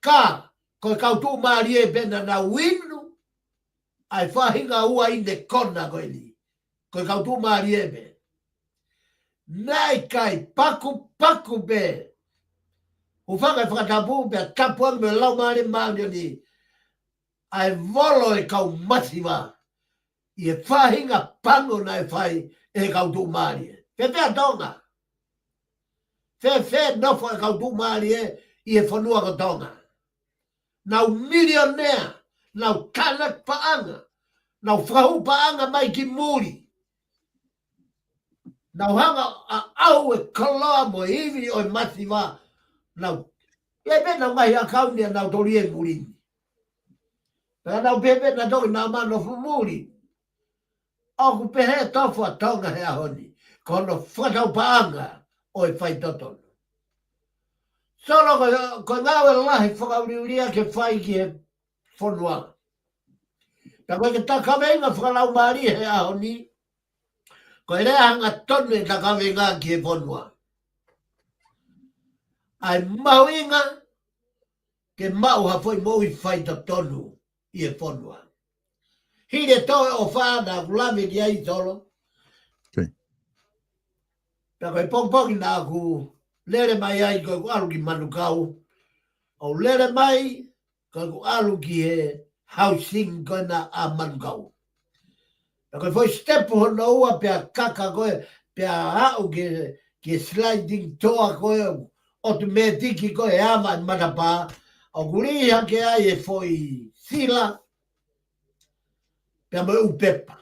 Ka, ko e kau tuʻumālie pē naʻa nau inu ʻa e faʻahinga uaine kona ko eni. Ko e kau tuʻumālie pē. Naʻe ʻikai, pakupaku pē. Hūfanga he fakatapu pea tapu ange mo e Laumālie Māʻoniʻoni ʻa e volo e kau masiva ʻi he faʻahinga pango naʻe fai ʻe he kau tuʻumālie. Fēfē ʻa Tonga? Fēfē nofo e kau tuʻumālie ʻi he fonua ko Tonga? Nau milionea, nau tānaki paʻanga, nau fakahū paʻanga mai ki muli. Nau hanga ʻo ʻauʻau e koloa mo e ivi ʻo e masiva. Nau, ʻi ai pē ʻenau ngaahi ʻakauni ʻanautolu ʻi muli ni. Pea nau pehē pē naʻa toki nau mano fumuli. ʻOku pehē tofu ʻa Tonga he ʻaho ni. Ko hono fakatau paʻanga ʻo e faitotonu. Solo ko, ko e ngāue lahi fakaʻuliʻulia ke fai ki he fonua. Pea ko e ke takaveinga fakalaumālie he ʻaho ni, ko e lea hangatonu e takaveinga ki he fonua. ʻA e mahuʻinga ke maʻu ha foʻi moʻui faitotonu ʻi he fonua. Hili e toe ʻofa naʻa ku lave ki ai Solo. Pea ko e pongipongi naʻa ku lele mai ai ko ʻeku ʻalu ki Manukau. ʻO lele mai ko ʻeku ʻalu ki he housing ko ena ʻa Manukau. Pea ko e foʻi step hono ua pea kaka ko ē, pea aʻu ki he, ki he sliding door ko ē, automatic ko ē ʻe ava e matapā, ʻoku lī hake ai e foʻi sila, pea mo e ʻū pepa.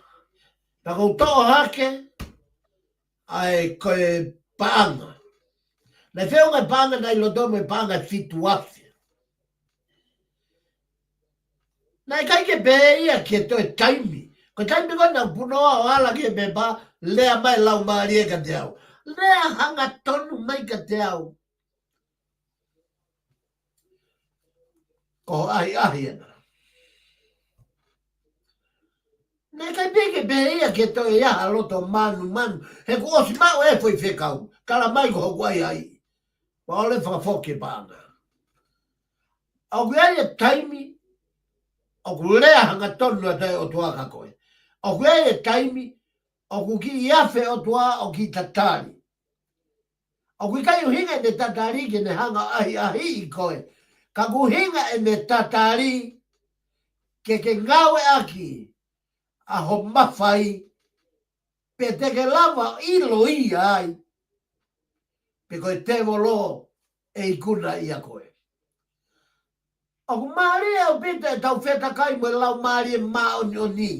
Pea ko u toʻo hake, ʻa e ko e paʻanga. Naʻe feʻunga e paʻanga naʻe ʻi loto mo e paʻanga ʻe fitu afe. Naʻe ʻikai ke pehē ia ke toe taimi. Ko e taimi ko ē naʻa ku punoa ʻo ala ki he pepa, lea mai Laumālie kiate au. Lea hangatonu mai kiate au. Ko e ʻahiʻahi ena. Naʻe ʻikai pē ke pehē ia ke toe ʻi ai ha loto mānumanu. He kuo ʻosi maʻu e foʻi fekau. Tala mai ko hoku ʻahiʻahi. Pea ʻalu ʻo fakafoki e paʻanga. ʻOku ʻi ai e taimi, ʻoku lea hangatonu atu e ʻOtua kia koe. ʻOku ʻi ai e taimi, ʻoku kiʻi afe ʻOtua, ʻoku kiʻi tatali. ʻOku ʻikai ʻuhinga ʻene tatali ke ne hanga ʻo ʻahiʻahiʻi koe. Ka ʻoku ʻuhinga ʻene tatali ke ke ngāueʻaki ʻa ho mafai, pe te ke lava ʻiloʻi ai pe ko e tēvolo ʻe ikuna ʻia koe. ʻOku mālie ʻaupito ʻetau fetakai mo e Laumālie Māʻoniʻoni.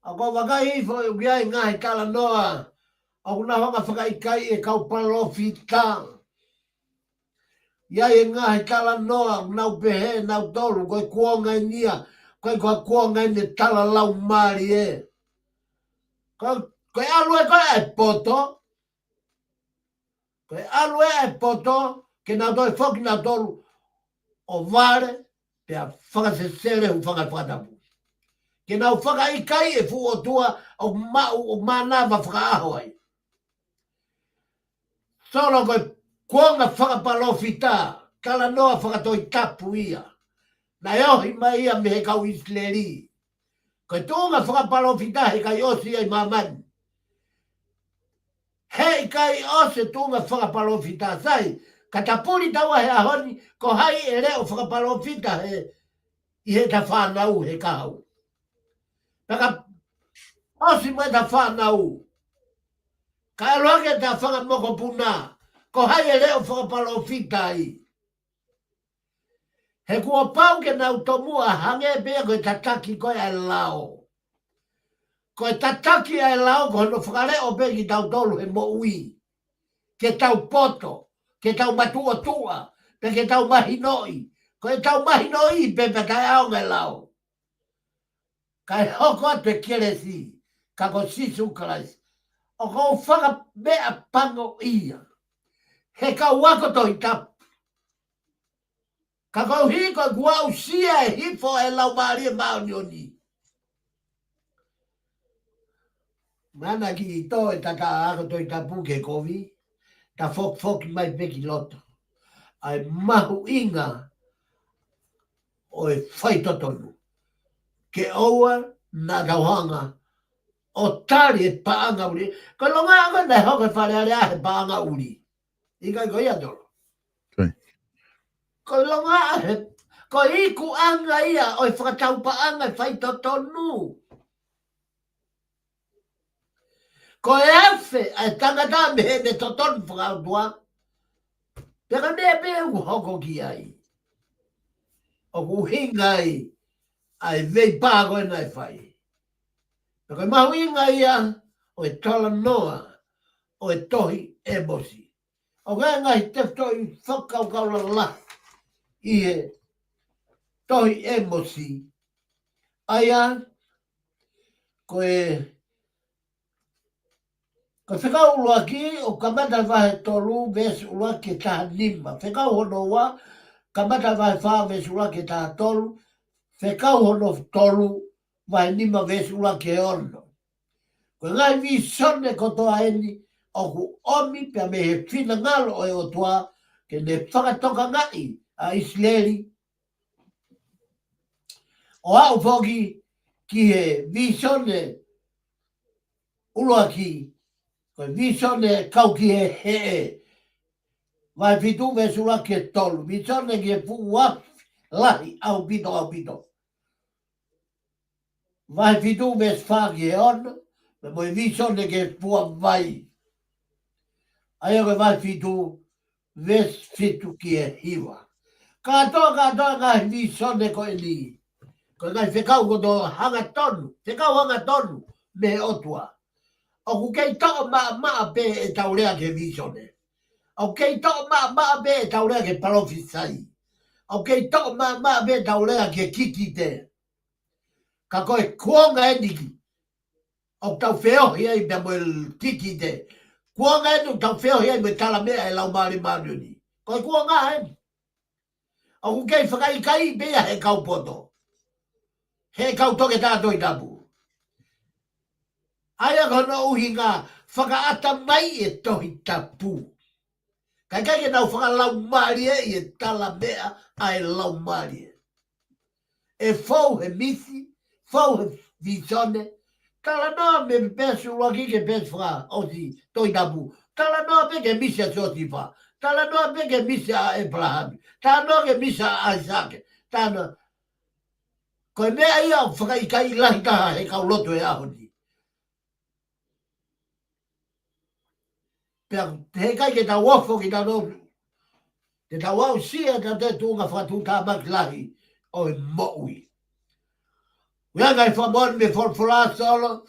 ʻOku ou vakai hifo ʻoku ʻi ai e ngaahi talanoa ʻoku nau hanga ʻo fakaʻikaiʻi e kau palōfita. ʻI ai e ngaahi talanoa ʻoku nau pehē ʻe nautolu ko e kuonga eni ia, ko e, ko e kuonga eni e tala laumālie. Ko, ko e ʻalu ē ko ē ʻa e poto, ko e ʻalu ē ʻa e poto ke nau toe foki nautolu ʻo vale, pea fakasesele, hūfanga he fakatapu. Ke nau fakaʻikaiʻi e fuʻu ʻotua ʻoku maʻu, ʻoku mānava fakaʻaho ai. Solo, ko e kuonga fakapalōfita, talanoa faka-Tohi Tapu ia. Naʻe ohi mai ia mei he kau ʻIsileli. Ko e tuʻunga fakapalōfita heʻikai ʻosi ia ʻi māmani. Heʻikai ʻosi e tuʻunga fakapalōfita. Sai, ka ta puli taua he ʻaho ni, ko hai ʻe leʻo fakapalōfita he, ʻi heʻeta fānau he kahaʻu. Pea ka ʻosi mo ʻeta fānau, ka ʻalu hake ʻeta fanga mokopuna, ko hai ʻe leʻo fakapalōfita ai. He kuo pau ke nau tomuʻa hangē pē ia ko e tataki ko ē ʻa e lao. Ko e tataki ʻa e lao ko hono fakaleʻo pē kitautolu he moʻui. Ke tau poto, ke tau matuʻotuʻa, pe ke tau mahinoʻi. Ko ʻetau mahinoʻi pē pea taʻeʻaonga e lao. Kae hoko atu e kelesi, ka ko Sīsū Kalaisi. ʻOku ou fakameʻapangoʻia he kau ako Tohi Tapu. Ka koeʻuhi ko ʻeku aʻusia e hifo e Laumālie Māʻoniʻoni. Mana ki tō e tata ako Tohi Tapu ke kovi, ta fokifoki mai pē ki loto. ʻA e mahuʻinga ʻo e faitotonu. Ke ʻoua naʻa tau hanga ʻo tali e paʻanga ʻuli. Ko e longaʻi ʻa e naʻe hoko e Fale Alea he paʻanga ʻuli. ʻIkai ko ia Tolo. Ko e longaʻi he, ko e ikuʻanga ia ʻo e fakatau paʻanga e faitotonu. Ko e afe ʻa e tangata mei heʻene totonu fakaʻotua. Pea ka meʻa pē ʻoku hoko ki ai. ʻOku ʻuhinga ai ʻa e veipā ko ē naʻe fai. Pea ko e mahuʻinga ia ʻo e talanoa ʻo e tohi ʻĒmosi. ʻOku ʻi ai e ngaahi tefitoʻi fakakaukau lalahi ʻi he tohi ʻĒmosi. ʻA ia, ko e, ko e fekau ʻuluaki, ʻoku kamata vahe tolu, veesi ʻuluaki ki he taha nima. Fekau hono ua, kamata vahe fā, veesi ʻuluaki ki he taha tolu. Fekau hono tolu, vahe nima, veesi ʻuluaki ki he ono. Ko e ngaahi vīsone kotoa eni ʻoku ʻomi pea mei he finangalo ʻo e ʻOtua ke ne fakatokangaʻi ʻa ʻIsileli. ʻO aʻu foki ki he vīsone ʻuluaki, ko e vīsone kau ki he heʻe. Vahe fitu veesi ʻuluaki ki he tolu, vīsone ki he fuʻu afi lahi ʻaupito, ʻaupito. Vahe fitu veesi fā ki he ono, pea mo e vīsone ki he fua vai. ʻA ia ko e vahe fitu, veesi fitu ki he hiva. Kātoa, kātoa ngaahi vīsone ko eni. Ko e ngaahi fekau kotoa hangatonu, fekau hangatonu mei he ʻOtua. ʻOku kei toʻo maʻamaʻa pē ʻetau lea ki he vīsone. ʻOku kei toʻo maʻamaʻa pē ʻetau lea ki he palōfisai. ʻOku kei toʻo maʻamaʻa pē ʻetau lea ki he kikite. Ka ko e kuonga eni ʻoku tau feohi ai pea mo e kikite. Kuonga eni ʻoku tau feohi ai mo e talameʻa e Laumālie Māʻoniʻoni. Ko e kuonga eni. ʻOku kei fakaʻikaiʻi pē ia he kau poto. He kau toketā Tohi Tapu. ʻA ia ko hono ʻuhinga fakaʻatamai e Tohi Tapu. Kae ʻikai ke nau fakalaumālieʻi e talameʻa ʻa e Laumālie. ʻE fou he misi, fou he vīsone. Talanoa mei he peesi ʻuluaki ki he peesi fakaʻosi Tohi Tapu. Talanoa pē ki he misi ʻa Siosefa. Talanoa pē ki he misi ʻa ʻĒpalahame. Talanoa ki he misi ʻa ʻAisake. Talanoa. Ko e meʻa ia ʻoku fakaʻikaiʻi lahi taha he kau lotu he ʻaho ni. Pea heʻikai ke tau ofo ki tano. Ke tau aʻusia ʻetau tuʻunga fakatuʻutāmaki lahi ʻo e moʻui. Ueanga e fakamoʻoni mei he folofola Solo.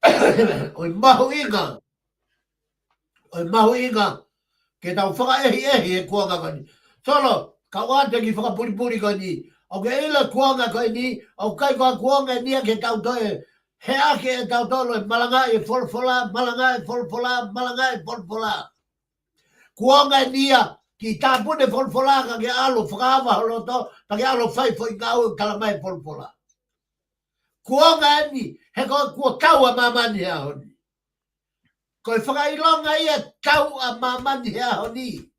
ʻOku mahuʻinga. ʻOku mahuʻinga ke tau fakaʻehiʻehi he kuonga ko eni. Solo, ka ʻoatu e kiʻi fakapulipuli ko eni. ʻOku ke ʻilo e kuonga ko eni, ʻoku ʻikai ko ha kuonga eni ia ke tau toe heʻaki ʻe tautolu e malangaʻi e folofola, malangaʻi e folofola, malangaʻi e folofola. Kuonga eni ia ke tāpuni e folofola ka ke ʻalu fakaava ho loto, ka ke ʻalu fai foʻi ngāue ʻoku talamai e folofola. Kuonga eni, he ko e kuo tau ʻa māmani he ʻaho ni. Ko e fakaʻilonga ia tau ʻa māmani he ʻaho ni.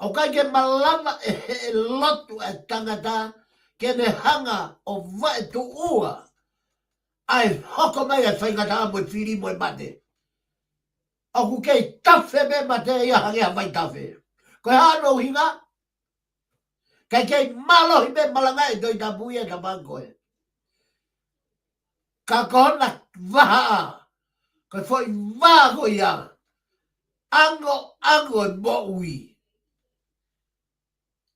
ʻOku ʻikai ke malava ʻe he lotu ʻa e tangata ʻene hanga ʻo vaetuʻua ʻa e hoko mai ʻa e faingataʻa mo e fili mo e mate. ʻOku kei tafe mei mate ia hangē ha vaitafe. Ko e hā hono ʻuhinga? Ka kei mālohi mei malanga e Tohi Tapu ia ka mangko e. Ka ko hona vahaʻa, ko e foʻi vā ko ia, ʻangoʻango e moʻui.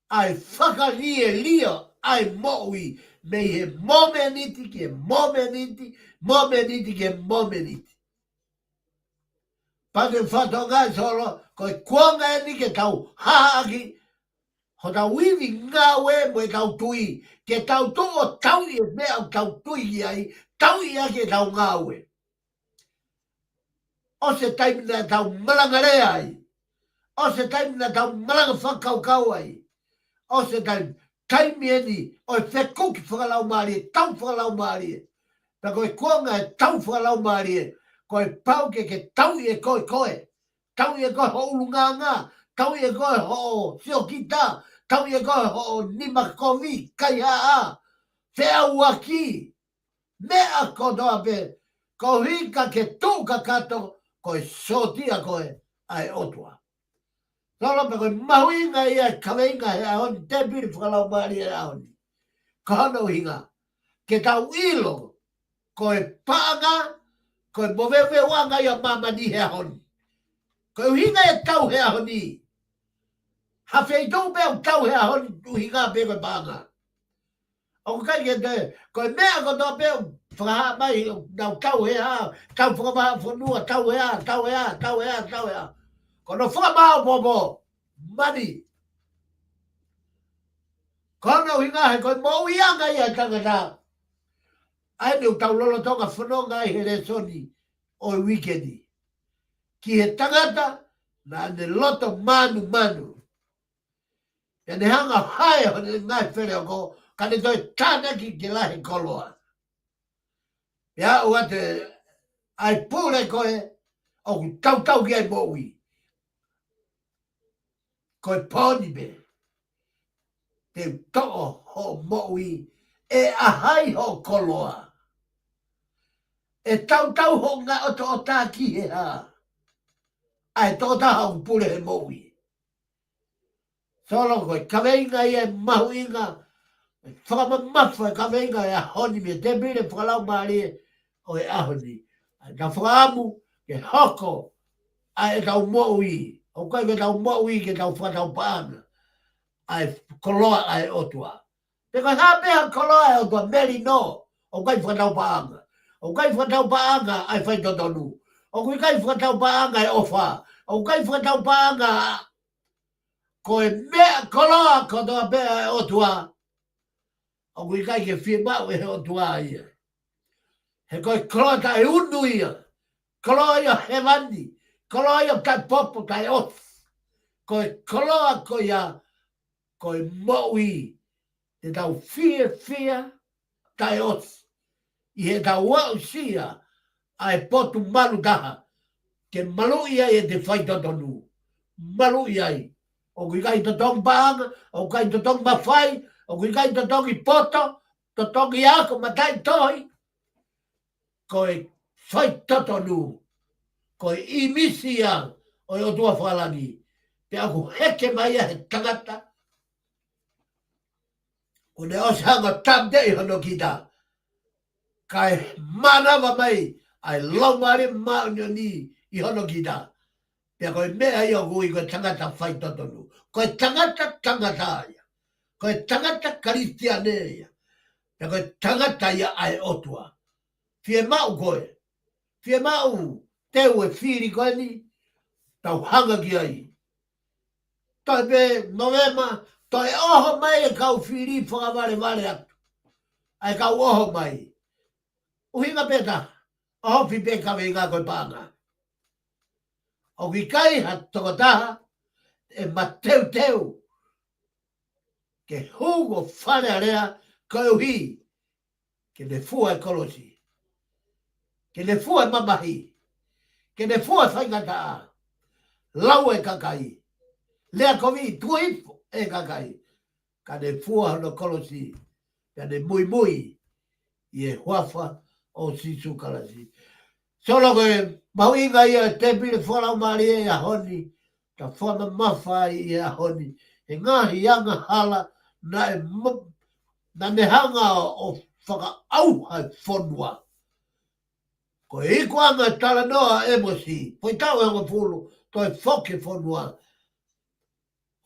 ʻA e fakalielia ʻa e moʻui mei he momeniti ki he momeniti, momeniti ki he momeniti. Pea te u fakatokangaʻi Solo, ko e kuonga eni ke tau hāʻaki hotau ivi ngāue mo ʻetau tui, ke tau tuʻu ʻo tauʻi e meʻa ʻoku tau tui ki ai, tauʻi ʻaki ʻetau ngāue. ʻOsi e taimi naʻa tau malanga lea ai. ʻOsi e taimi naʻa tau malanga fakakaukau ai. ʻOsi e taimi, taimi eni ʻo e fekuki fakalaumālie, tau fakalaumālie. Pea ko e kuonga e tau fakalaumālie, ko e pau ke ke tauʻi ʻe koe koe. Tauʻi ʻe koe ho ʻulungaanga, tauʻi ʻe koe ho siokita, tauʻi ʻe koe ho nima kovi, kaihaʻa, feʻauaki, meʻa kotoa pē, koeʻuhi ka ke tuʻu kakato, ko e sōtia koe ʻa e ʻOtua. Solo, pea ko e mahuʻinga ia e kaveinga he ʻaho ni, tēpile fakalaumālie he ʻaho ni. Ko hono ʻuhinga, ke tau ʻilo, ko e paʻanga, ko e moveuveuʻanga ia ʻa māmani he ʻaho ni. Ko e ʻuhinga e tau he ʻaho ni. Ha feituʻu pē ʻoku tau he ʻaho ni, ʻuhinga pē ko e paʻanga. ʻOku ʻikai ke te, ko e meʻa kotoa pē ʻoku fakahā mai, ʻoku nau tau he hā, tau fakamaʻa fonua, tau he hā, tau he hā, tau he hā, tau he hā. Ko hono fakamāʻopoʻopo, mani. Ko hono ʻuhinga he ko e moʻuiʻanga ia ʻa e tangata. ʻA eni ʻoku tau lolotonga fononga ai he lēsoni ʻo e uike ni. Ki he tangata, naʻa ne loto mānumanu. Pea ne hanga ʻo hae hono ngaahi feleoko, ka ne toe tānaki ke lahi e koloa. Pea ʻoua te ai pule koe, ʻoku tautau ki ai moʻui. Ko e pō ni pē. Te u toʻo hoʻo moʻui, ʻe ʻa hai hoʻo koloa. ʻE tautau hoʻo ngaahi ʻotoʻota ki he hā. ʻA e tokotaha ʻoku pule he moʻui. Solo, ko e kaveinga ia ʻe mahuʻinga, ʻe fakamamafa e kaveinga he ʻaho ni mei he tēpile fakalaumālie ʻo e ʻaho ni. ʻA ʻetau fakaʻamu ke hoko ʻa ʻetau moʻui, ʻoku ʻikai ko ʻetau moʻui ke tau fakatau paʻanga ʻa e koloa ʻa e ʻOtua. Pe ko e hā pē ha koloa ʻa e ʻOtua, melino, ʻoku ʻikai fakatau paʻanga. ʻOku ʻikai fakatau paʻanga ʻa e faitotonu. ʻOku ʻikai fakatau paʻanga ʻa e ʻofa. ʻOku ʻikai fakatau paʻanga Ko e meʻa koloa kotoa pē ʻa e ʻOtua. ʻOku ʻikai ke fiemaʻu ʻe he ʻOtua ia. He ko e koloa taʻeunu ia. Koloa ia hēvani. Koloa ia taʻepopo taʻeʻosi. Ko e koloa ko ia, ko e moʻui te tau fiefia taʻeʻosi ʻi heʻetau aʻusia ʻa e potu malu taha, ke maluʻi ai ʻete faitotonu. Maluʻi ai. ʻOku ʻikai totongi paʻanga, ʻoku ʻikai totongi mafai, ʻoku ʻikai totongi poto, totongi ako, mataʻitohi. Ko e faitotonu, ko e ʻīmisi ia ʻo e ʻOtua fakalangi. Pea ʻoku heke mai ia he tangata, kuo ne ʻosi hanga ʻo tāmateʻi hono kita. Kae mānava mai ʻa e Laumālie Māʻoniʻoni ʻi hono kita. Pea ko e meʻa ia ʻoku ui ko e tangata faitotonu. Ko e tangata tangata ia. Ko e tangata Kalisitiane ia. Pea ko e tangata ia ʻa e ʻOtua. Fiemaʻu koe. Fiemaʻu te u e fili ko eni, tau hanga ki ai. Toe pē Novema, toe ʻoho mai e kau fili fakavalevale atu. ʻA e kau ʻoho mai. ʻUhinga pē taha, ʻohofi pē kaveinga ko e paʻanga. ʻOku ʻikai ha tokotaha ʻe mateuteu ke hū ko Fale Alea koeʻuhi ke ne fua e kolosi. Ke ne fua e mamahi. Ke ne fua e faingataʻa. Lau e kakai. Lea kovi, tuku hifo e kakai. Ka ne fua hono kolosi. Pea ne muimui ʻi he huafa ʻo Sīsū Kalaisi. Solo, ko e mahuʻinga ia e tēpile fakalaumālie ʻi he ʻaho ni, ta fakamamafa ai ʻi he ʻaho ni he ngaahi angahala naʻe mo-, naʻa ne hanga ʻo fakaʻauha e fonua. Ko e ikuʻanga e talanoa ʻa ʻĒmosi, foʻi taʻu ʻe hongofulu, toe foki e fonua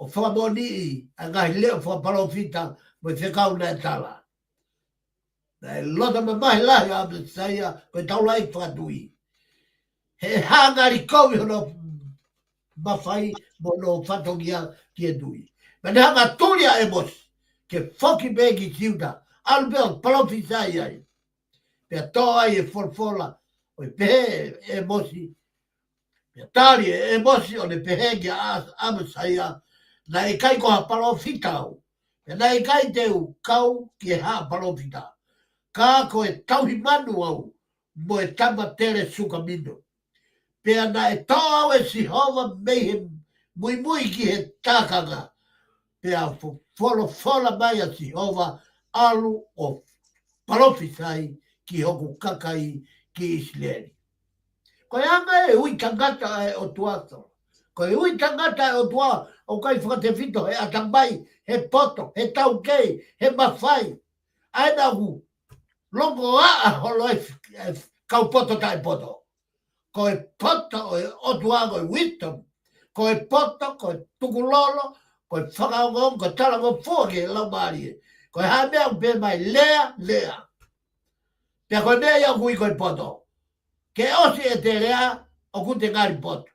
ʻo fakamoʻoniʻi ʻa e ngaahi leʻo fakapalōfita mo e fekau naʻe tala. Naʻe loto mamahi lahi ʻa ʻAmasaia, ko e taulaʻeiki fakatui, he ʻe hā ngali kovi hono mafai mo hono fatongia ki he tui. Pea ne hanga ʻo tuli ʻa ʻĒmosi ke foki pē ki Siuta, ʻalu pē ʻo palōfisai ai. Pea tō ai e folofola, ʻo pehē ʻe ʻĒmosi, pea tali ʻe ʻĒmosi ʻo ne pehē kia ʻAmasaia, naʻe ʻikai ko ha palōfita au, pea naʻe ʻikai te u kau ki he haʻa palōfita, ka ko e tauhi manu au mo e tama tele sukamino. Pea naʻe toʻo au ʻe Sihova mei he muimui ki he tākanga. Pea fo-, folofola mai ʻa Sihova, ʻalu ʻo palōfisai ki hoku kakai ki ʻIsileli. Ko e anga e ui tangata ʻa e ʻOtua, solo. Ko e ui tangata ʻa e ʻOtua ʻoku ʻikai fakatefito he ʻatamai, he poto, he taukei, he mafai. ʻA ena ʻoku longoaʻa holo e f-, e f-, kau poto taʻepoto. Ko e poto ʻo e ʻOtua ko e wisdom. Ko e poto, ko e tukulolo, ko e fakaongoongo, ko e talangofua ki he laumālie. Ko e hā e meʻa ʻoku pehē mai, lea, lea. Pea ko e meʻa ia ʻoku ui ko e poto. Ke ʻosi ʻete lea, ʻoku te ngali poto.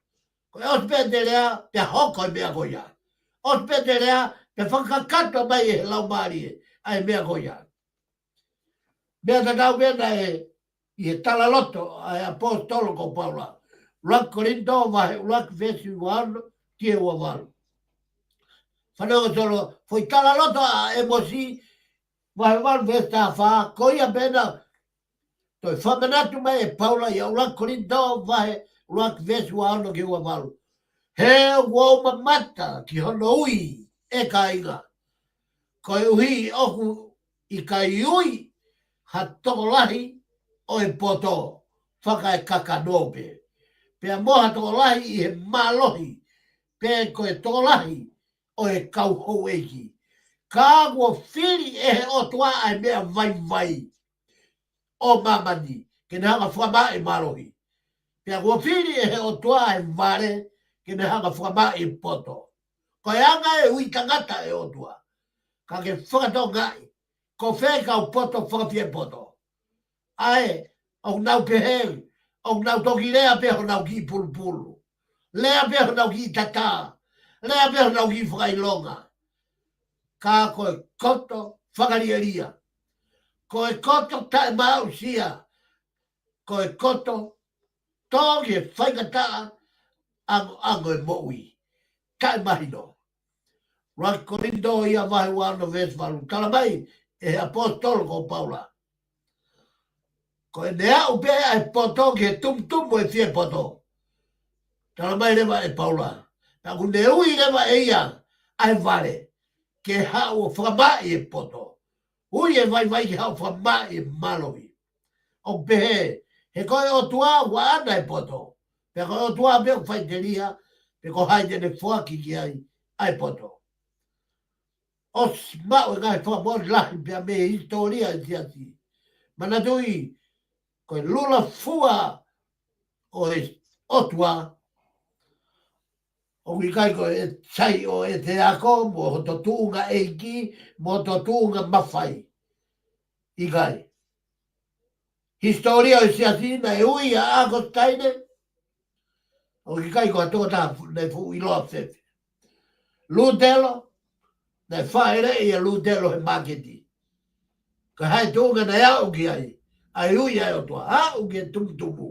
Ko e ʻosi pē ʻete lea, pea hoko e meʻa ko ia. ʻOsi pē ʻete lea, pea fakakakato mai ʻe he laumālie ʻa e meʻa ko ia. Meʻa tatau pē naʻe ʻi he talaloto ʻa e ʻaposetolo ko Paula. ʻUluaki Kolinitō vahe ʻuluaki veesi ua ono ki he ua valu. Fanongo, solo, foʻi talaloto ʻa ʻĒmosi vahe valu veesi taha fā, ko ia pē naʻe toe fakamanatu mai ʻe Paula ʻia ʻUluaki Kolinitō vahe ʻuluaki veesi ua ono ki he ua valu. He ʻoku ou mamata ki hono ui, ʻe kāinga, koeʻuhi ʻoku ʻikai ui ha tokolahi ʻo e poto fakaekakano pē, pea mo ha tokolahi ʻi he mālohi, pe ko e tokolahi ʻo e kau houʻeiki. Ka kuo fili ʻe he ʻOtua ʻa e meʻa vaivai ʻo māmani ke ne hanga ʻo fakamaʻa e mālohi. Pea kuo fili ʻe he ʻOtua ʻa e vale ke ne hanga ʻo fakamaʻa e poto. Ko e anga e ui tangata ʻa e ʻOtua. Ka ke fakatokangaʻi, ko fē kau poto fakafiepoto? ʻA ē ʻoku nau pehē, ʻoku nau toki lea pē honau kiʻi pulupulu. Lea pē honau kiʻi tatā. Lea pē honau kiʻi fakaʻilonga. Ka ko e koto fakalielia. Ko e koto taʻemaʻusia. Ko e koto tō ki he faingataʻa ʻangoʻango e moʻui. Taʻemahino. ʻUluaki Kolinitō ia vahe ua ono veesi valu, tala mai ʻe he ʻaposetolo ko Paula, ko ʻene aʻu pē ʻa e poto ki he tumutumu ʻo e fiepoto. Tala mai leva ʻe Paula, naʻa kuo ne ui leva ʻe ia ʻa e vale ke haʻu ʻo fakamaʻa e poto. Ui e vaivai ke haʻu ʻo fakamaʻa e mālohi. ʻOku pehē, he ko e ʻOtua ʻoku ʻaʻana e poto. Pea ko e ʻOtua pē ʻoku faʻiteliha, pe ko hai te ne foaki ki ai ʻa e poto. ʻOsi maʻu e ngaahi fakamoʻoni lahi pea mei he hisitōlia ʻo e siasi. Manatuʻi, ko e lula fua ʻo e ʻOtua, ʻoku ʻikai ko e sai ʻo ʻete ako, mo hoto tuʻunga ʻeiki, mo hoto tuʻunga mafai. ʻIkai. Hisitōlia ʻo e siasi naʻe ui ʻa ʻAokositaine, ʻoku ʻikai ko ha tokotaha fu-, naʻe fuʻu ʻiloa fēfē. Lutelo, naʻe fāʻeleʻi ʻa Lutelo he māketi. Ka ko e hā e tuʻunga naʻe aʻu ki ai ʻa e ui ʻa e ʻOtua? Aʻu ki he tumutumu.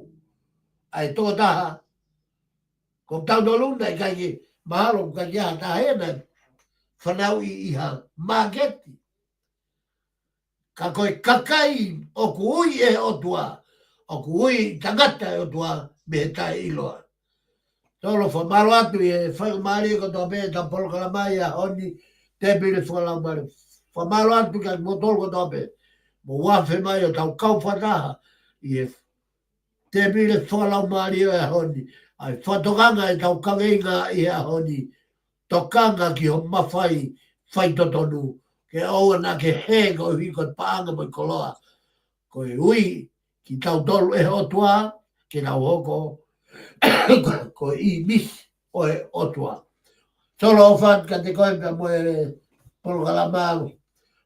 ʻA e tokotaha, ko tautolu naʻe ʻikai ke, mahalo ʻoku ʻikai ke ʻi ai ha taha ia naʻe fanauʻi ʻi ha māketi. Ka ko e kakai ʻoku ui ʻe he ʻOtua, ʻoku ui tangata ʻe he ʻOtua mei he taʻeʻiloa. Tolo, fakamālō atu ʻi he faingamālie kotoa pē ʻetau polokalama ʻi he ʻaho ni, tēpile fakalaumālie. Fakamālō atu kia kimoutolu kotoa pē. Mou afe mai ʻo tau kau fakataha ʻi he tēpile fakalaumālie ʻo e ʻaho ni. ʻA e fakatokanga ʻetau kaveinga ʻi he ʻaho ni. Tokanga ki ho mafai faitotonu. Ke ʻoua naʻa ke hē koeʻuhi ko e paʻanga mo e koloa. Ko e ui kitautolu ʻe he ʻOtua, ke tau hoko ko e ʻīmisi ʻo e ʻOtua. Solo, ʻofa atu kiate koe pea mo e polokalama.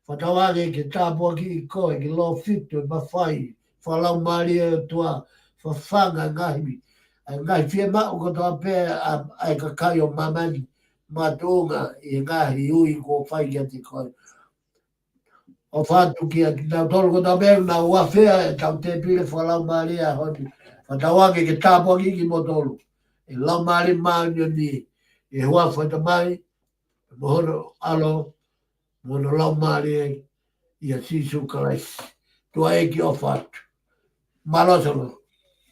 Fakatauange ke tāpuakiʻi koe, ke lōfitu e mafai fakalaumālie ʻo e ʻOtua, fafanga ngaahi, ʻa e ngaahi fiemaʻu kotoa pē ʻa, ʻa e kakai ʻo māmani, makatuʻunga ʻi he ngaahi ui kuo fai kiate koe. ʻOfa atu kia kitautolu kotoa pē naʻa nau afe ʻetau tēpile fakalaumālie ʻaho ni. Fakatauange ke tāpuakiʻi kimoutolu ʻe he Laumālie Māʻoniʻoni, ʻi he huafa ʻo e Tamai, mo hono ʻAlo, mo hono Laumālie, ʻia Sīsū Kalaisi. Tuʻa ʻEiki, ʻofa atu. Mālō Solo.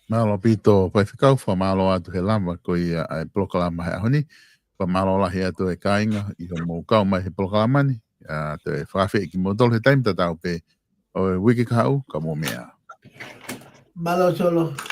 Mālō ʻaupito Faifekau, fakamālō atu he lava ko ia ʻa e polokalama he ʻaho ni. Fakamālō lahi atu e kāinga ʻi hoʻomou kau mai he polokalama ni. ʻA, toe fakaafeʻi kimoutolu he taimi tatau pē ʻo e uike kahaʻu, ka mou meʻa ā. Mālō Solo.